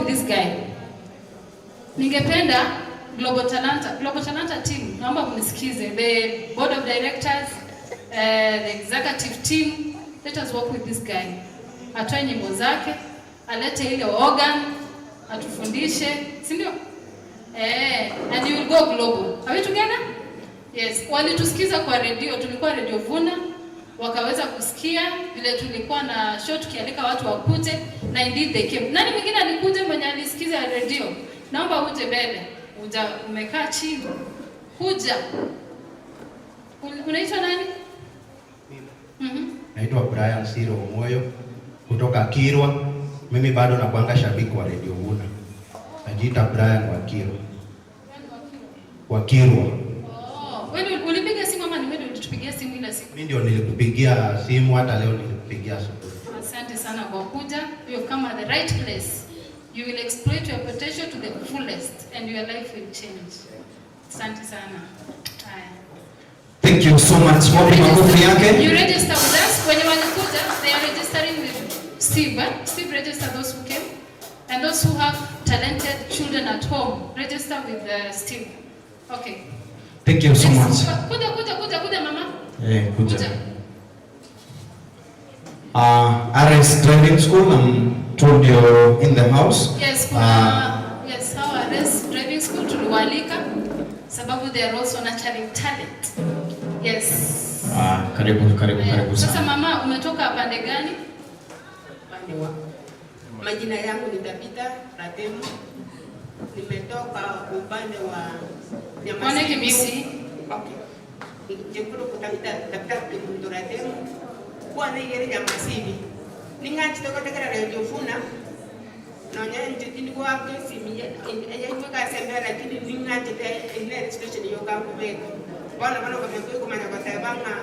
with this guy. Ningependa Global Talanta team, naomba mnisikize. The board of directors, the executive team, let us work with this guy. Atoe nyimbo zake, alete ile organ, atufundishe, si ndio? Eh, and you will go global. Are we together? Yes, walitusikiza kwa redio, tulikuwa Radio Vuna, wakaweza kusikia vile tulikuwa na show tukialika watu wakuje, na indeed they came. Nani mwingine alikuja mwenye alisikiza redio? Naomba uje mbele. Uja umekaa chini. Kuja. Unaitwa nani? Naitwa Brian Siro Moyo kutoka Kirwa. Mimi bado nakuanga shabiki wa Radio Vuna. Najiita Brian wa Kirwa. Wa Kirwa. Oh, wewe ulipiga simu ama ni wewe ulitupigia simu ile siku? Mimi ndio nilikupigia simu, hata leo nilikupigia asubuhi. Asante sana kwa kuja. You have come at the right place. You will exploit your potential to the fullest and your life will change. Asante sana. Haya. Thank you so much. Wapi makofi yake? You register with us. Wenye walikuja, they are registering with Steve. Eh? Steve register those who came. And those who have talented children at home, register with Steve. Okay. Thank you so much. Kuja, kuja, kuja, kuja mama. Eh, kuja. Kuja. RS Driving School, I'm told you're in the house. Yes, kuna yes, hawa RS Driving School tuliwaalika sababu they are also nurturing talent. Yes. Karibu, karibu, karibu Sasa sana. Mama, umetoka pande gani? Upande wa majina yangu ni Tabitha Ratemu, nimetoka upande wa Kwane Kimisi. Okay. Jekuru kutabita Tabitha Ratemu kwana igere Nyamasibi ning'anchite gotekera Radio Vuna nonya nche tindigwaka esimi yaimwekasembera lakini ning'anchite ine station yokangubeka bono bono komenya goteba ng'a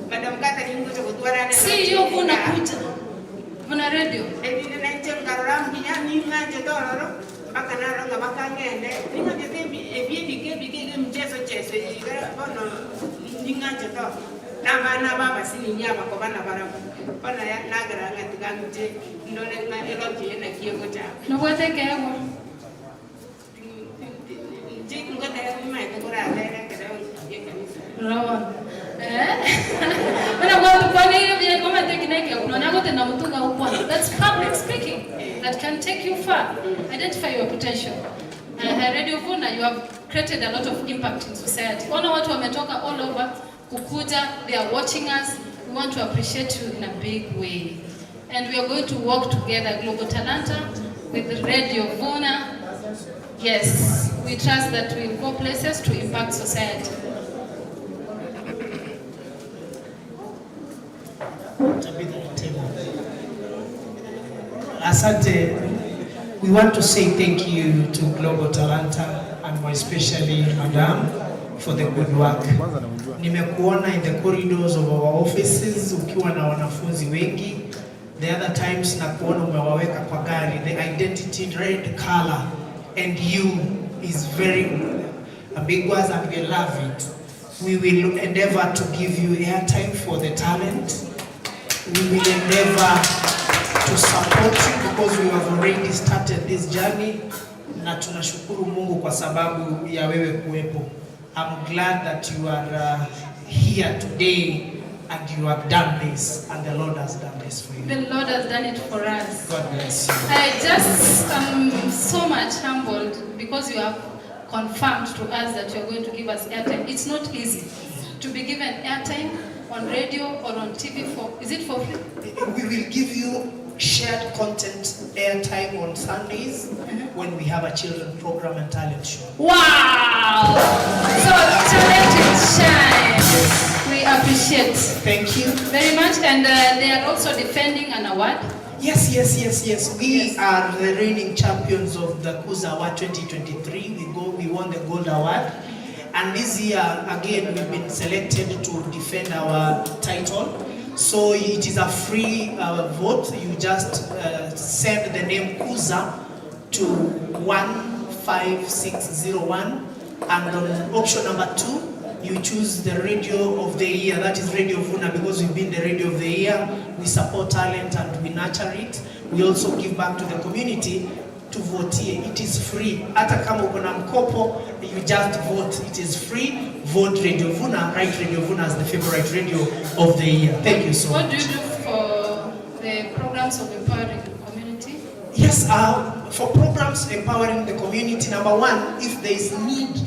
Madam Catherine ngocha gotwarane. Si hiyo Vuna, kuja. Vuna Radio. Ebinde nainche nkarora mbuya ning'anchete ororo mpaka naronga bakang'ende ning'anchete ebi ebike ebike emicheso cheso iga bono ning'anchete oro n'abaana babasininya abakoba nabarabwo bono nagera ng'a tiga nche ndore ng'a eroki naki egochaka. Nobwate keegwa. Nche ngotera nimaete koratera ekero ya ekanisa. Rawa. Eh? Bana kwa kwa ile vile kama tekniki unaona gote na mtunga ukwa. That's public speaking that can take you far. Identify your potential. Radio Vuna, you have created a lot of impact in society. Ona watu wametoka all over kukuja, they are watching us. We want to appreciate you in a big way. And we are going to work together, Global Talanta, with Radio Vuna. Yes, we trust that we will go places to impact society. Tabitha Ratemo. Asante. We want to say thank you to Global Talanta and more especially Madam for the good work. Nimekuona in the corridors of our offices ukiwa na wanafunzi wengi. The other times na kuona umewaweka kwa gari. The identity red color and you is very ambiguous and we love it. We will endeavor to give you airtime for the talent. We will endeavor to support you because we have already started this journey na tunashukuru Mungu kwa sababu ya wewe kuwepo. I'm glad that you are here today and you have done this and the Lord has done this for you. The Lord has done it for us. God bless you. I just am so much humbled because you have confirmed to us that you are going to give us airtime. It's not easy to be given airtime on radio or on TV for, is it for free? We will give you shared content airtime on Sundays when we have a children program and talent show. Wow! So talent will shine. We appreciate. Thank you very much. And they are also defending an award. Yes. We are the reigning champions of the Kuza Award 2023. We won the gold award. And this year, again, we've been selected to defend our title. So it is a free vote. You just send the name Kuza to 15601. And on option number 2, you choose the radio of the year. That is Radio Vuna, because we've been the radio of the year. We support talent and we nurture it. We also give back to the community. Tuvotie, it is free. Hata kama uko na mkopo, you just vote. It is free. Vote Radio Vuna, write Radio Vuna as the favorite radio of the year. Thank you so What much. do you do for the programs of empowering the community? Yes, for programs empowering the community, number one, if there is need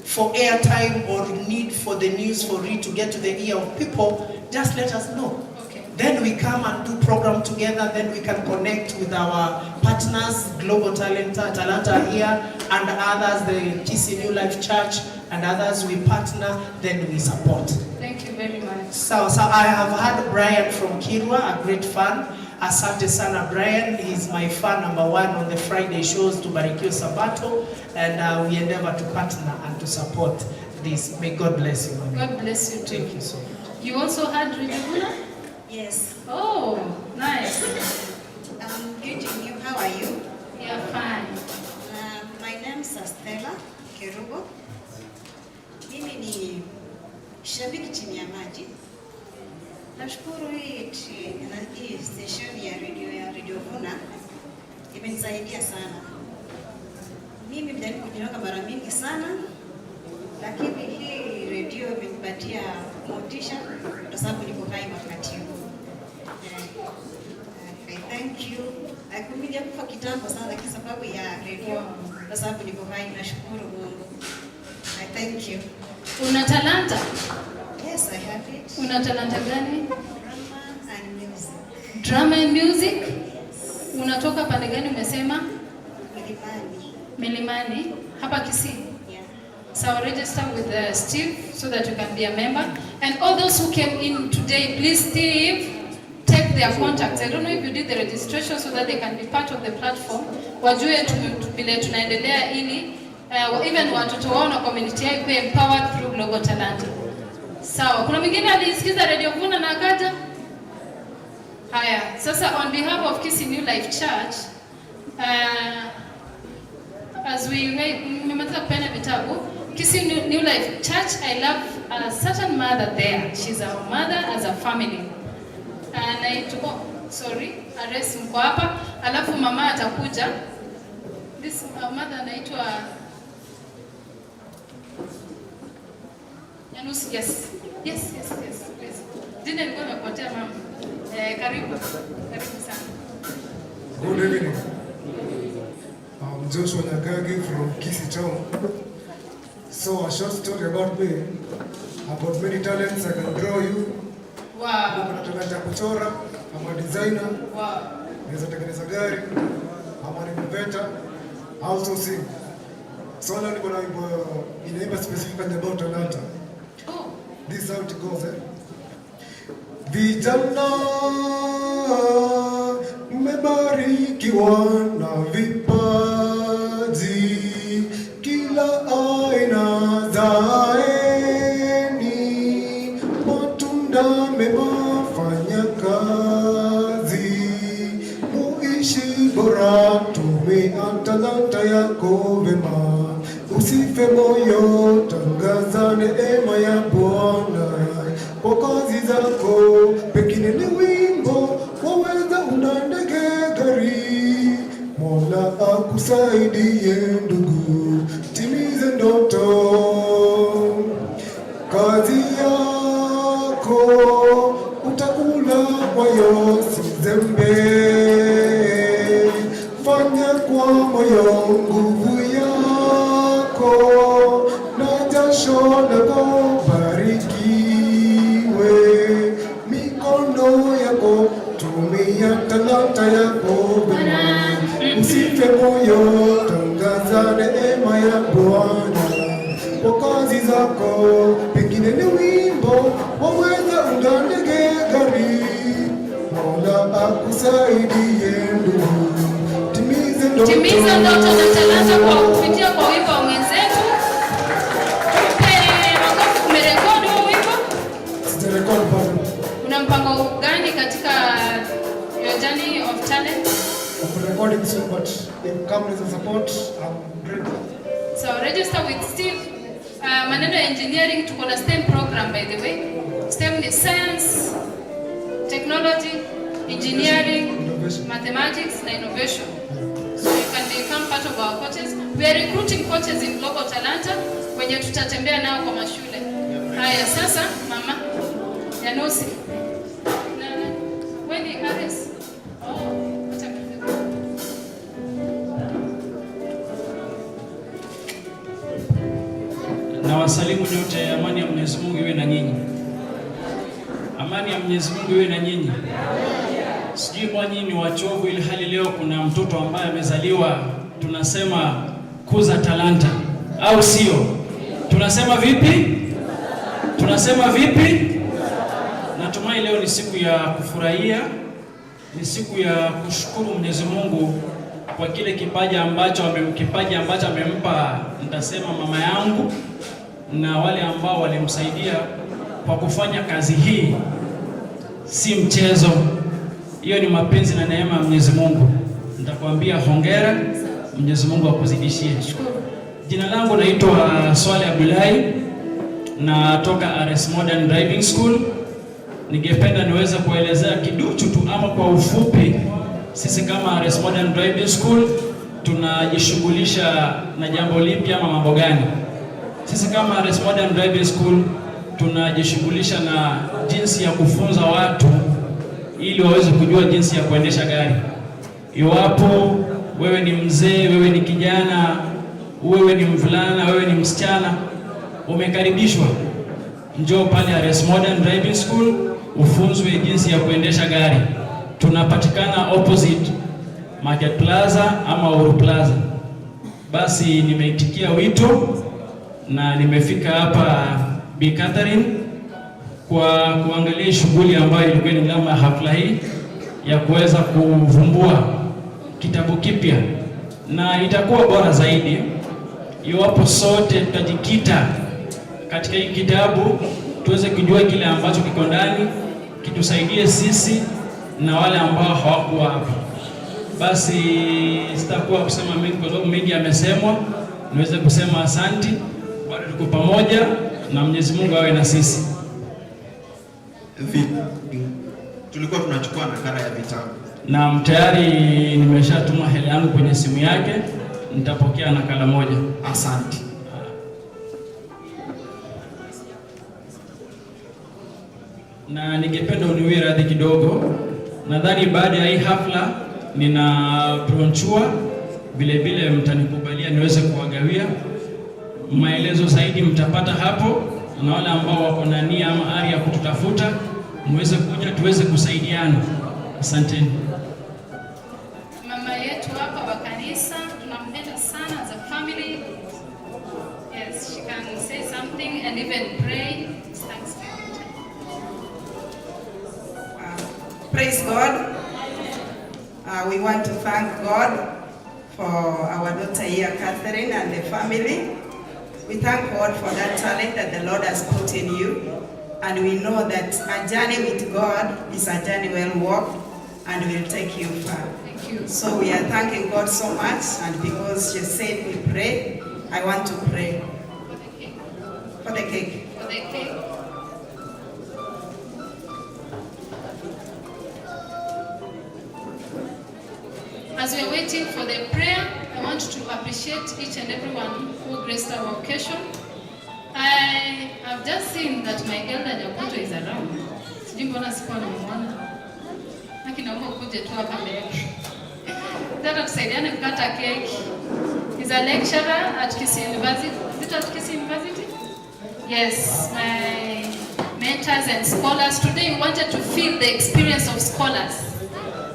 for airtime or need for the news for it to get to the ear of people, just let us know. Okay. Then we come and do program together, then we can connect with our partners, Global Talenta, Talanta here, and others, the Kisii New Life Church, and others. We partner, then we support. Thank you very much. So I have had Brian from Kirwa, a great fan. Asante sana Brian, he's my fan number one on the Friday shows to Barikio Sabato, and we endeavor to partner and to support this. May God bless you, mommy. God bless you too. Thank you so much. You also had Radio Vuna? Yes. Oh, nice. I'm greeting you. How are you? Yeah, fine. My name is Stella Kerubo. Mimi ni shabiki chini ya maji. Nashukuru hii station ya Radio Vuna imenisaidia sana. Mimi nimejaribu kujinyonga mara mingi sana, lakini hii redio imenipatia motisha kwa sababu niko hai wakati huu. I thank you. Ningekufa kitambo sana lakini sababu ya redio, kwa sababu niko hai, nashukuru Mungu. I thank you. Una talanta? Yes, I have it. Una talanta gani? Drama and music. Drama and music? Unatoka pande gani umesema? Milimani. Milimani, hapa Kisii? Yeah. So register with Steve so that you can be a member. And all those who came in today, please, Steve, take their contacts. I don't know if you did the registration so that they can be part of the platform. Wajue vile tunaendelea ili even watoto wao na community yao ikuwe empowered through Global Talanta. Sawa, kuna mwingine alisikiza Radio Vuna na akaja? Haya, sasa on behalf of Kisii New Life Church, as we nimemaliza kupeana vitabu, Kisii New Life Church, I love a certain mother there. She's our mother as a family. Anaitwa, oh, sorry, Ares mko hapa, alafu mama atakuja. This mother anaitwa Janus, yes. Yes, please. Jina ilikuwa imepotea mama. Karibu. Karibu sana. Good evening. I'm Joshua Nyagagi from Kisii Town. So a short story about me. I've got many talents. I can draw you. Niko na talent ya kuchora. I'm a designer. Naweza tengeneza gari. I'm an inventor. I also sing. So leo niko na wimbo inaimba specifically about talanta. This is how it goes, eh? Vijana mmebarikiwa na vipaji kila aina, zaeni matunda mema, fanya kazi, muishi bora, tumia talanta yako vema, usife moyo, tangaza neema ya Bwana kwa kazi zako, pengine ni wimbo waweza, una ndege, gari. Mola akusaidie ndugu, timize ndoto. Kazi yako utakula kwayo, si zembe. Fanya kwa moyo, nguvu yako na jasho lako barikiwe. Mikono yako, tumia talanta yako vema, usife moyo, tangaza neema ya Bwana kwa kazi zako, pengine ni wimbo waweza, unda ndege, gari. Mola akusaidie ndugu, timize ndoto. Timiza ndoto na talanta kwa kupitia kwa wimbo wa mwenzetu. Tupe makofi. Umerekodi huo wimbo? Sijarekodi bado. Una mpango gani katika your journey of talent? I'm recording soon, but if come with the support, I'm ready. So register with Steve. Maneno ya engineering, tuko na STEM program, by the way. STEM ni science, technology, engineering. innovation. Mathematics na innovation. So you can become part of our coaches. We are recruiting coaches in Global Talanta wenye tutatembea nao kwa mashule. Haya sasa mama Yanusi. Na wewe ni Ares. Oh, acha nianze. Na wasalimu nyote, amani ya Mwenyezi Mungu iwe na nyinyi. Amani ya Mwenyezi Mungu iwe na nyinyi. Sijui kwa nyinyi ni wachovu, ili hali leo kuna mtoto ambaye amezaliwa, tunasema kuza talanta, au sio? Tunasema vipi? Tunasema vipi? Natumai leo ni siku ya kufurahia, ni siku ya kushukuru Mwenyezi Mungu kwa kile kipaji ambacho amempa, nitasema mama yangu na wale ambao walimsaidia kwa kufanya kazi hii. Si mchezo, hiyo ni mapenzi na neema ya Mwenyezi Mungu. Nitakwambia hongera, Mwenyezi Mungu akuzidishie. Jina langu naitwa Swale Abdullahi, natoka RS Modern Driving School. Ningependa niweze kuelezea kiduchu tu ama kwa ufupi, sisi kama RS Modern Driving School tunajishughulisha na jambo lipi ama mambo gani? Sisi kama RS Modern Driving School tunajishughulisha na jinsi ya kufunza watu ili waweze kujua jinsi ya kuendesha gari. Iwapo wewe ni mzee, wewe ni kijana, wewe ni mvulana, wewe ni msichana, umekaribishwa. Njoo pale RS Modern Driving School ufunzwe jinsi ya kuendesha gari. Tunapatikana opposite Market Plaza ama Uhuru Plaza. Basi nimeitikia wito na nimefika hapa Bi Catherine kwa kuangalia shughuli ambayo ilikuwa ni alama ya hafla hii ya kuweza kuvumbua kitabu kipya, na itakuwa bora zaidi iwapo sote tutajikita katika hii kitabu tuweze kujua kile ambacho kiko ndani, kitusaidie sisi na wale ambao hawakuwa hapa. Basi sitakuwa kusema mengi kwa sababu mengi yamesemwa. Niweze kusema asanti, bado tuko pamoja na Mwenyezi Mungu awe na sisi. Tulikuwa tunachukua nakala ya vitabu. Na tayari nimeshatuma hela yangu kwenye simu yake, nitapokea nakala moja. Asante. Na ningependa uniwie radhi kidogo. Nadhani baada ya hii hafla nina bronchua, vile vile mtanikubalia niweze kuwagawia maelezo zaidi, mtapata hapo, na wale ambao wako na nia ama ari ya kututafuta muweze kuja tuweze kusaidiana. Asanteni. Mama yetu hapa wa kanisa tunampenda sana as a family. Yes, she can say something and even pray. It's Thanksgiving time. Praise God. We want to thank God for our daughter here, Catherine, and the family. We thank God for that talent that the Lord has put in you. And we know that a journey with God is a journey well walked and will take you far. Thank you. So we are thanking God so much. And because she said we pray, I want to pray. For the cake. For the cake. For the cake. As we are waiting for the prayer, I want to appreciate each and everyone who graced our occasion. I have just seen that my elder Nyakuto is around. Sijui mbona sikuwa namuona. Lakini naomba ukuje tu hapa mbele. Tata tusaidiane kukata keki. He's a lecturer at Kisii University. Is it at Kisii University? Yes, my mentors and scholars. Today we wanted to feel the experience of scholars.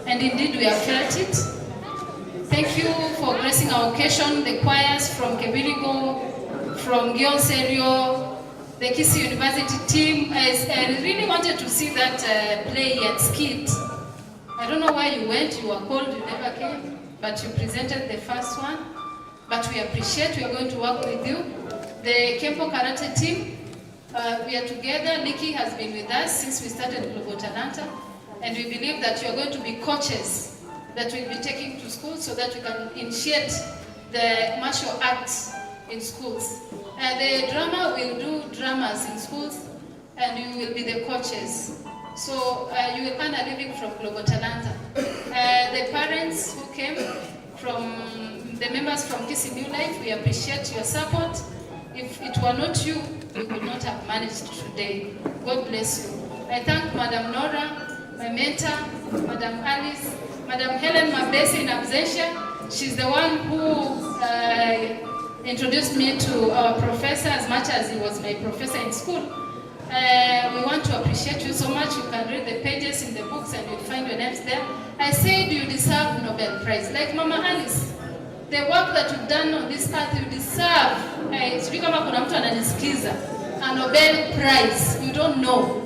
And indeed we have felt it. Thank you for gracing our occasion, the choirs from Kebirigo, from Gion Serio, the Kisii University team. I really wanted to see that play and skit. I don't know where you went, you were called, you never came, but you presented the first one. But we appreciate, we are going to work with you. The Kempo Karate team, we are together. Nikki has been with us since we started Global Talanta, and we believe that you are going to be coaches that we'll be taking to schools so that we can initiate the martial arts in schools. The drama will do dramas in schools, and you will be the coaches. So you will earn a living from Global Talanta. The parents who came from the members from Kisii New Life, we appreciate your support. If it were not you, we could not have managed today. God bless you. I thank Madam Nora, my mentor, Madam Alice, Madam Helen Mabesi in absentia. She's the one who introduced me to our professor, as much as he was my professor in school. We want to appreciate you so much. You can read the pages in the books and you'll find your names there. I said you deserve Nobel Prize. Like Mama Alice, the work that you've done on this earth, you deserve. Sijui kama kuna mtu ananisikiza. A Nobel Prize. You don't know.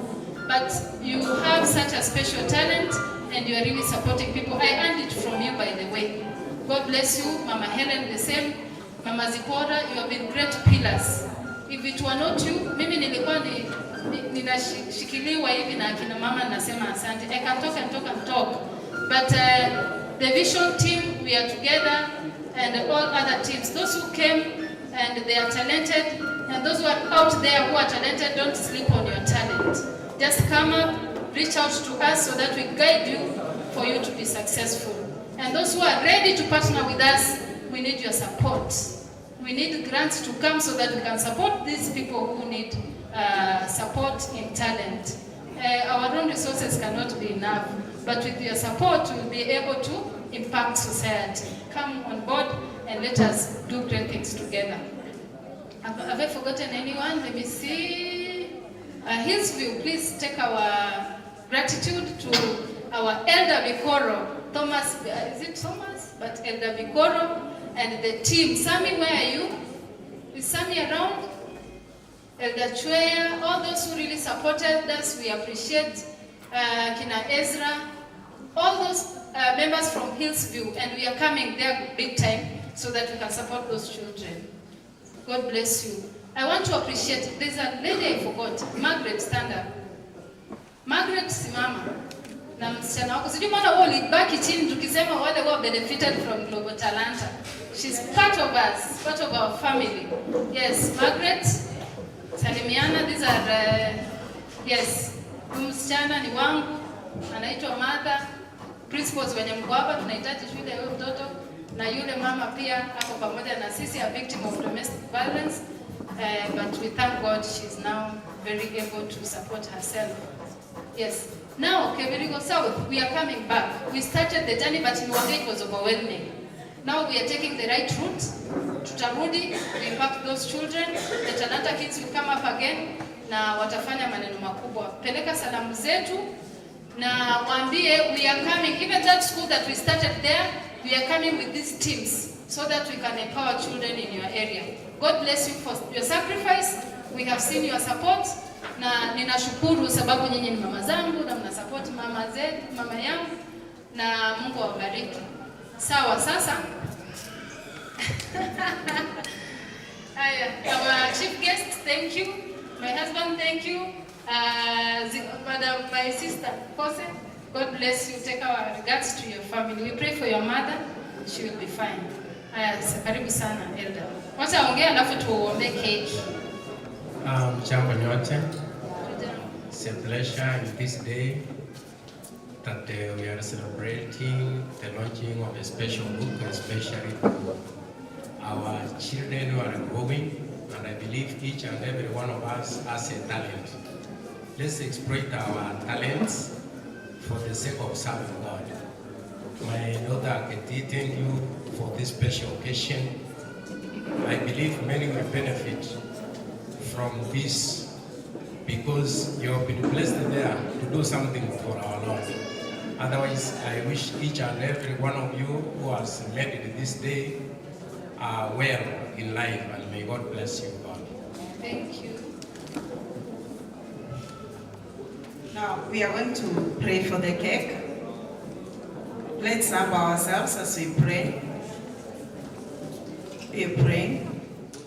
But you have such a special talent and you are really supporting people. I earned it from you, by the way. God bless you. Mama Helen, the same. Mama Zipporah, you have been great pillars. If it were not you, mimi nilikuwa ninashikiliwa hivi na akina mama, nasema asante. I can talk and talk and talk. But the vision team, we are together, and all other teams. Those who came and they are talented, and those who are out there who are talented, don't sleep on your talent. Just come up, reach out to us so that we guide you for you to be successful. And those who are ready to partner with us, we need your support. We need grants to come so that we can support these people who need support in talent. Our own resources cannot be enough, but with your support, we'll be able to impact society. Come on board and let us do great things together. Have I forgotten anyone? Let me see. Hillsview, please take our gratitude to our Elder Bikoro, Thomas, is it Thomas? But Elder Bikoro and the team. Sammy, where are you? Is Sammy around? Elder Chweya, all those who really supported us, we appreciate. Kina Ezra, all those members from Hillsview, and we are coming there big time so that we can support those children. God bless you. I want to appreciate, there's a lady I forgot, Margaret, stand up. Margaret, simama na msichana wako. Sijui mbona wewe ulibaki chini tukisema wale who benefited from Global Talanta. She's part of us, part of our family. Yes, Margaret, salimiana, these are, yes, huyu msichana ni wangu, anaitwa Martha. Principals wenye mko hapa tunahitaji shule ya huyo mtoto, na yule mama pia ako pamoja na sisi, a victim of domestic violence. But we thank God she's now very able to support herself. Yes. Now, Kebirigo South, we are coming back. We started the journey, but in Wangek it was overwhelming. Now we are taking the right route. Tutarudi, we impact those children. The Talanta kids will come up again na watafanya maneno makubwa. Peleka salamu zetu na waambie we are coming. Even that school that we started there, we are coming with these teams so that we can empower children in your area. God bless you for your sacrifice. We have seen your support. Na ninashukuru sababu nyinyi ni mama zangu na mna support mama zetu, mama yangu, na Mungu awabariki. Sawa, sasa. Haya, our chief guest, thank you. My husband, thank you. Madam, my sister, Kose, God bless you. Take our regards to your family. We pray for your mother. She will be fine. Haya, karibu sana, Elder. Wacha ongea alafu tuombe cake. Jambo nyote. It's a pleasure in this day that we are celebrating the launching of a special book, especially to our children who are growing, and I believe each and every one of us has a talent. Let's exploit our talents for the sake of serving God. My daughter Keti, thank you for this special occasion. I believe many will benefit from this because you have been blessed there to do something for our Lord. Otherwise, I wish each and every one of you who has made it this day well in life, and may God bless you all. Thank you. Now, we are going to pray for the cake. Let's humble ourselves as we pray. We are praying.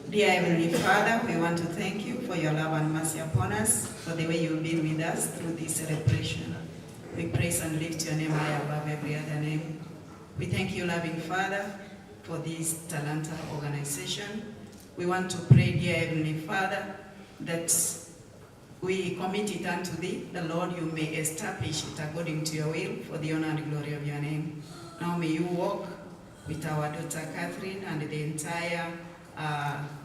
Dear Heavenly Father, we want to thank you for your love and mercy upon us, for the way you've been with us through this celebration. We praise and lift your name high above every other name. We thank you, loving Father, for this Talanta organization. We want to pray, dear Heavenly Father, that We commit it unto thee, the Lord, you may establish it according to your will for the honor and glory of your name. Now may you walk with our daughter Catherine and the entire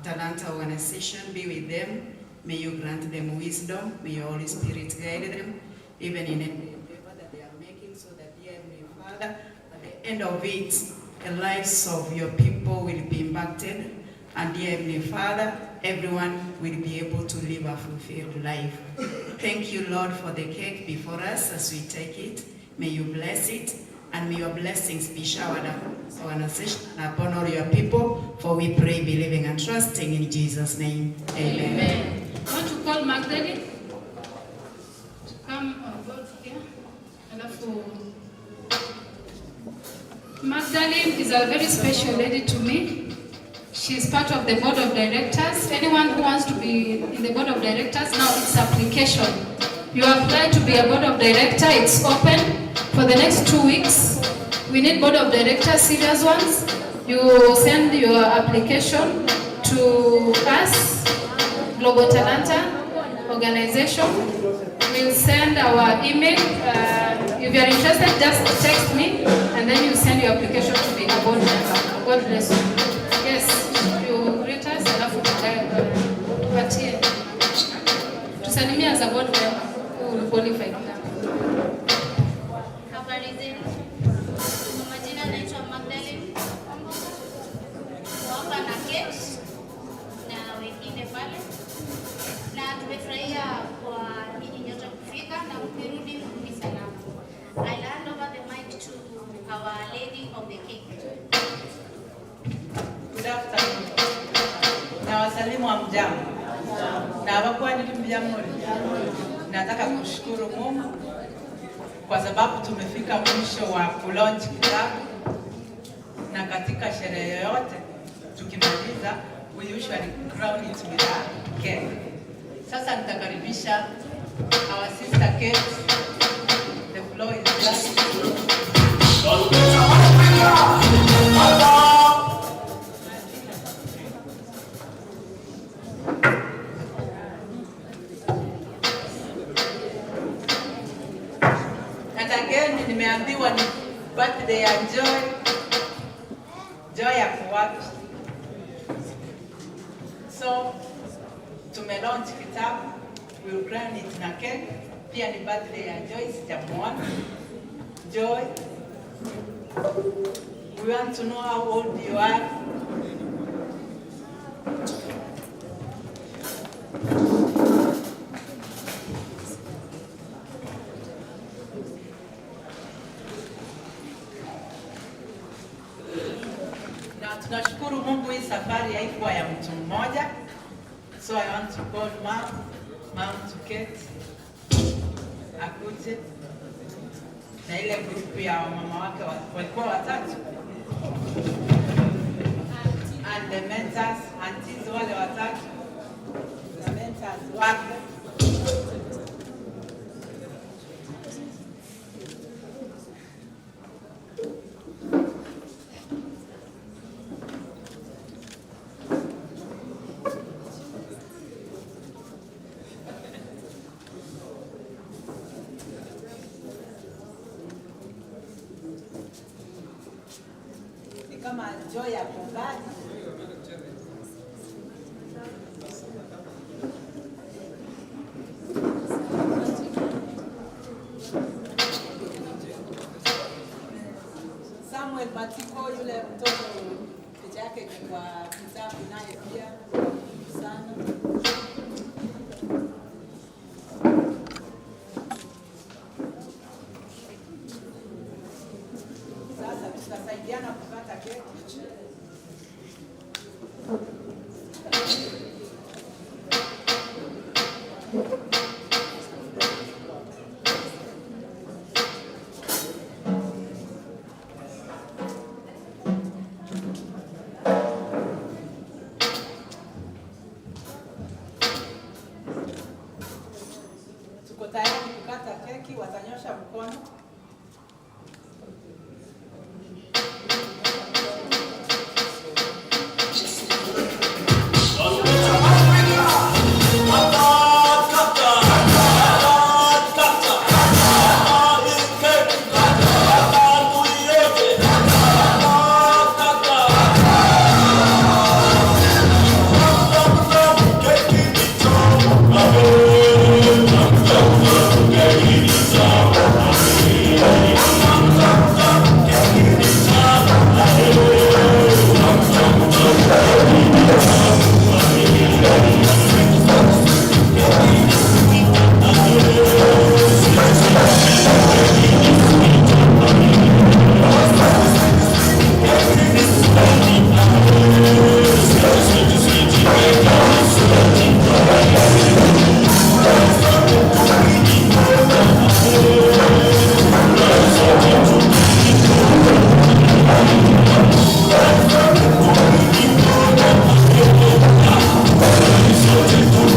Talanta organization. Be with them. May you grant them wisdom. May your Holy Spirit guide them, even in every endeavor that they are making, so that, dear Heavenly Father, at the end of it, the lives of your people will be impacted. And dear Heavenly Father, everyone will be able to live a fulfilled life. Thank you, Lord, for the cake before us as we take it. May you bless it, and may your blessings be showered upon this organization and upon all your people, for we pray, believing and trusting in Jesus' name. Amen. Amen. I want to call Magdalene to come on board here. Alafu Magdalene is a very special lady to me. She is part of the board of directors. Anyone who wants to be in the board of directors, now it's application. You apply to be a board of director, it's open for the next 2 weeks. We need board of directors, serious ones. You send your application to us, Global Talanta Organization. We'll send our email. If you are interested, just text me and then you send your application to be a board member. God bless you. Yes, you greet us alafu tupatie. Tusalimie as a board member who will qualify now. Habari zenu. Kwa majina naitwa Magdalene Omboga. Tuko hapa na Kate na wengine pale, na tumefurahia kwa nyinyi nyote kufika na mkirudi mrudi salama. I'll hand over the mic to our lady of the cake. Good afternoon. Nawasalimu hamjambo. Na abakwani mjambo. Nataka kushukuru Mungu kwa sababu tumefika mwisho wa kulaunch kitabu, na katika sherehe yoyote tukimaliza, we usually crown it with a cake. Sasa nitakaribisha our sister Kate. The floor is yours. And again nimeambiwa ni birthday ya Joy. Joy ako wapi? So tumelaunch kitabu, we will crown it na cake. Pia ni birthday ya Joy, sijamuona. Joy, we want to know how old you are. Na tunashukuru Mungu hii safari haikuwa ya mtu mmoja. So I want to call mom, mom to Kate, akuje na ile grupu ya wamama wake walikuwa watatu and the mentors, aunties wale watatu na mentors wake. Ni kama Joy ako mbali. Samuel Matiko yule mtoto picha yake iko kwa kitabu naye pia sana. Sasa tutasaidiana kukata keki.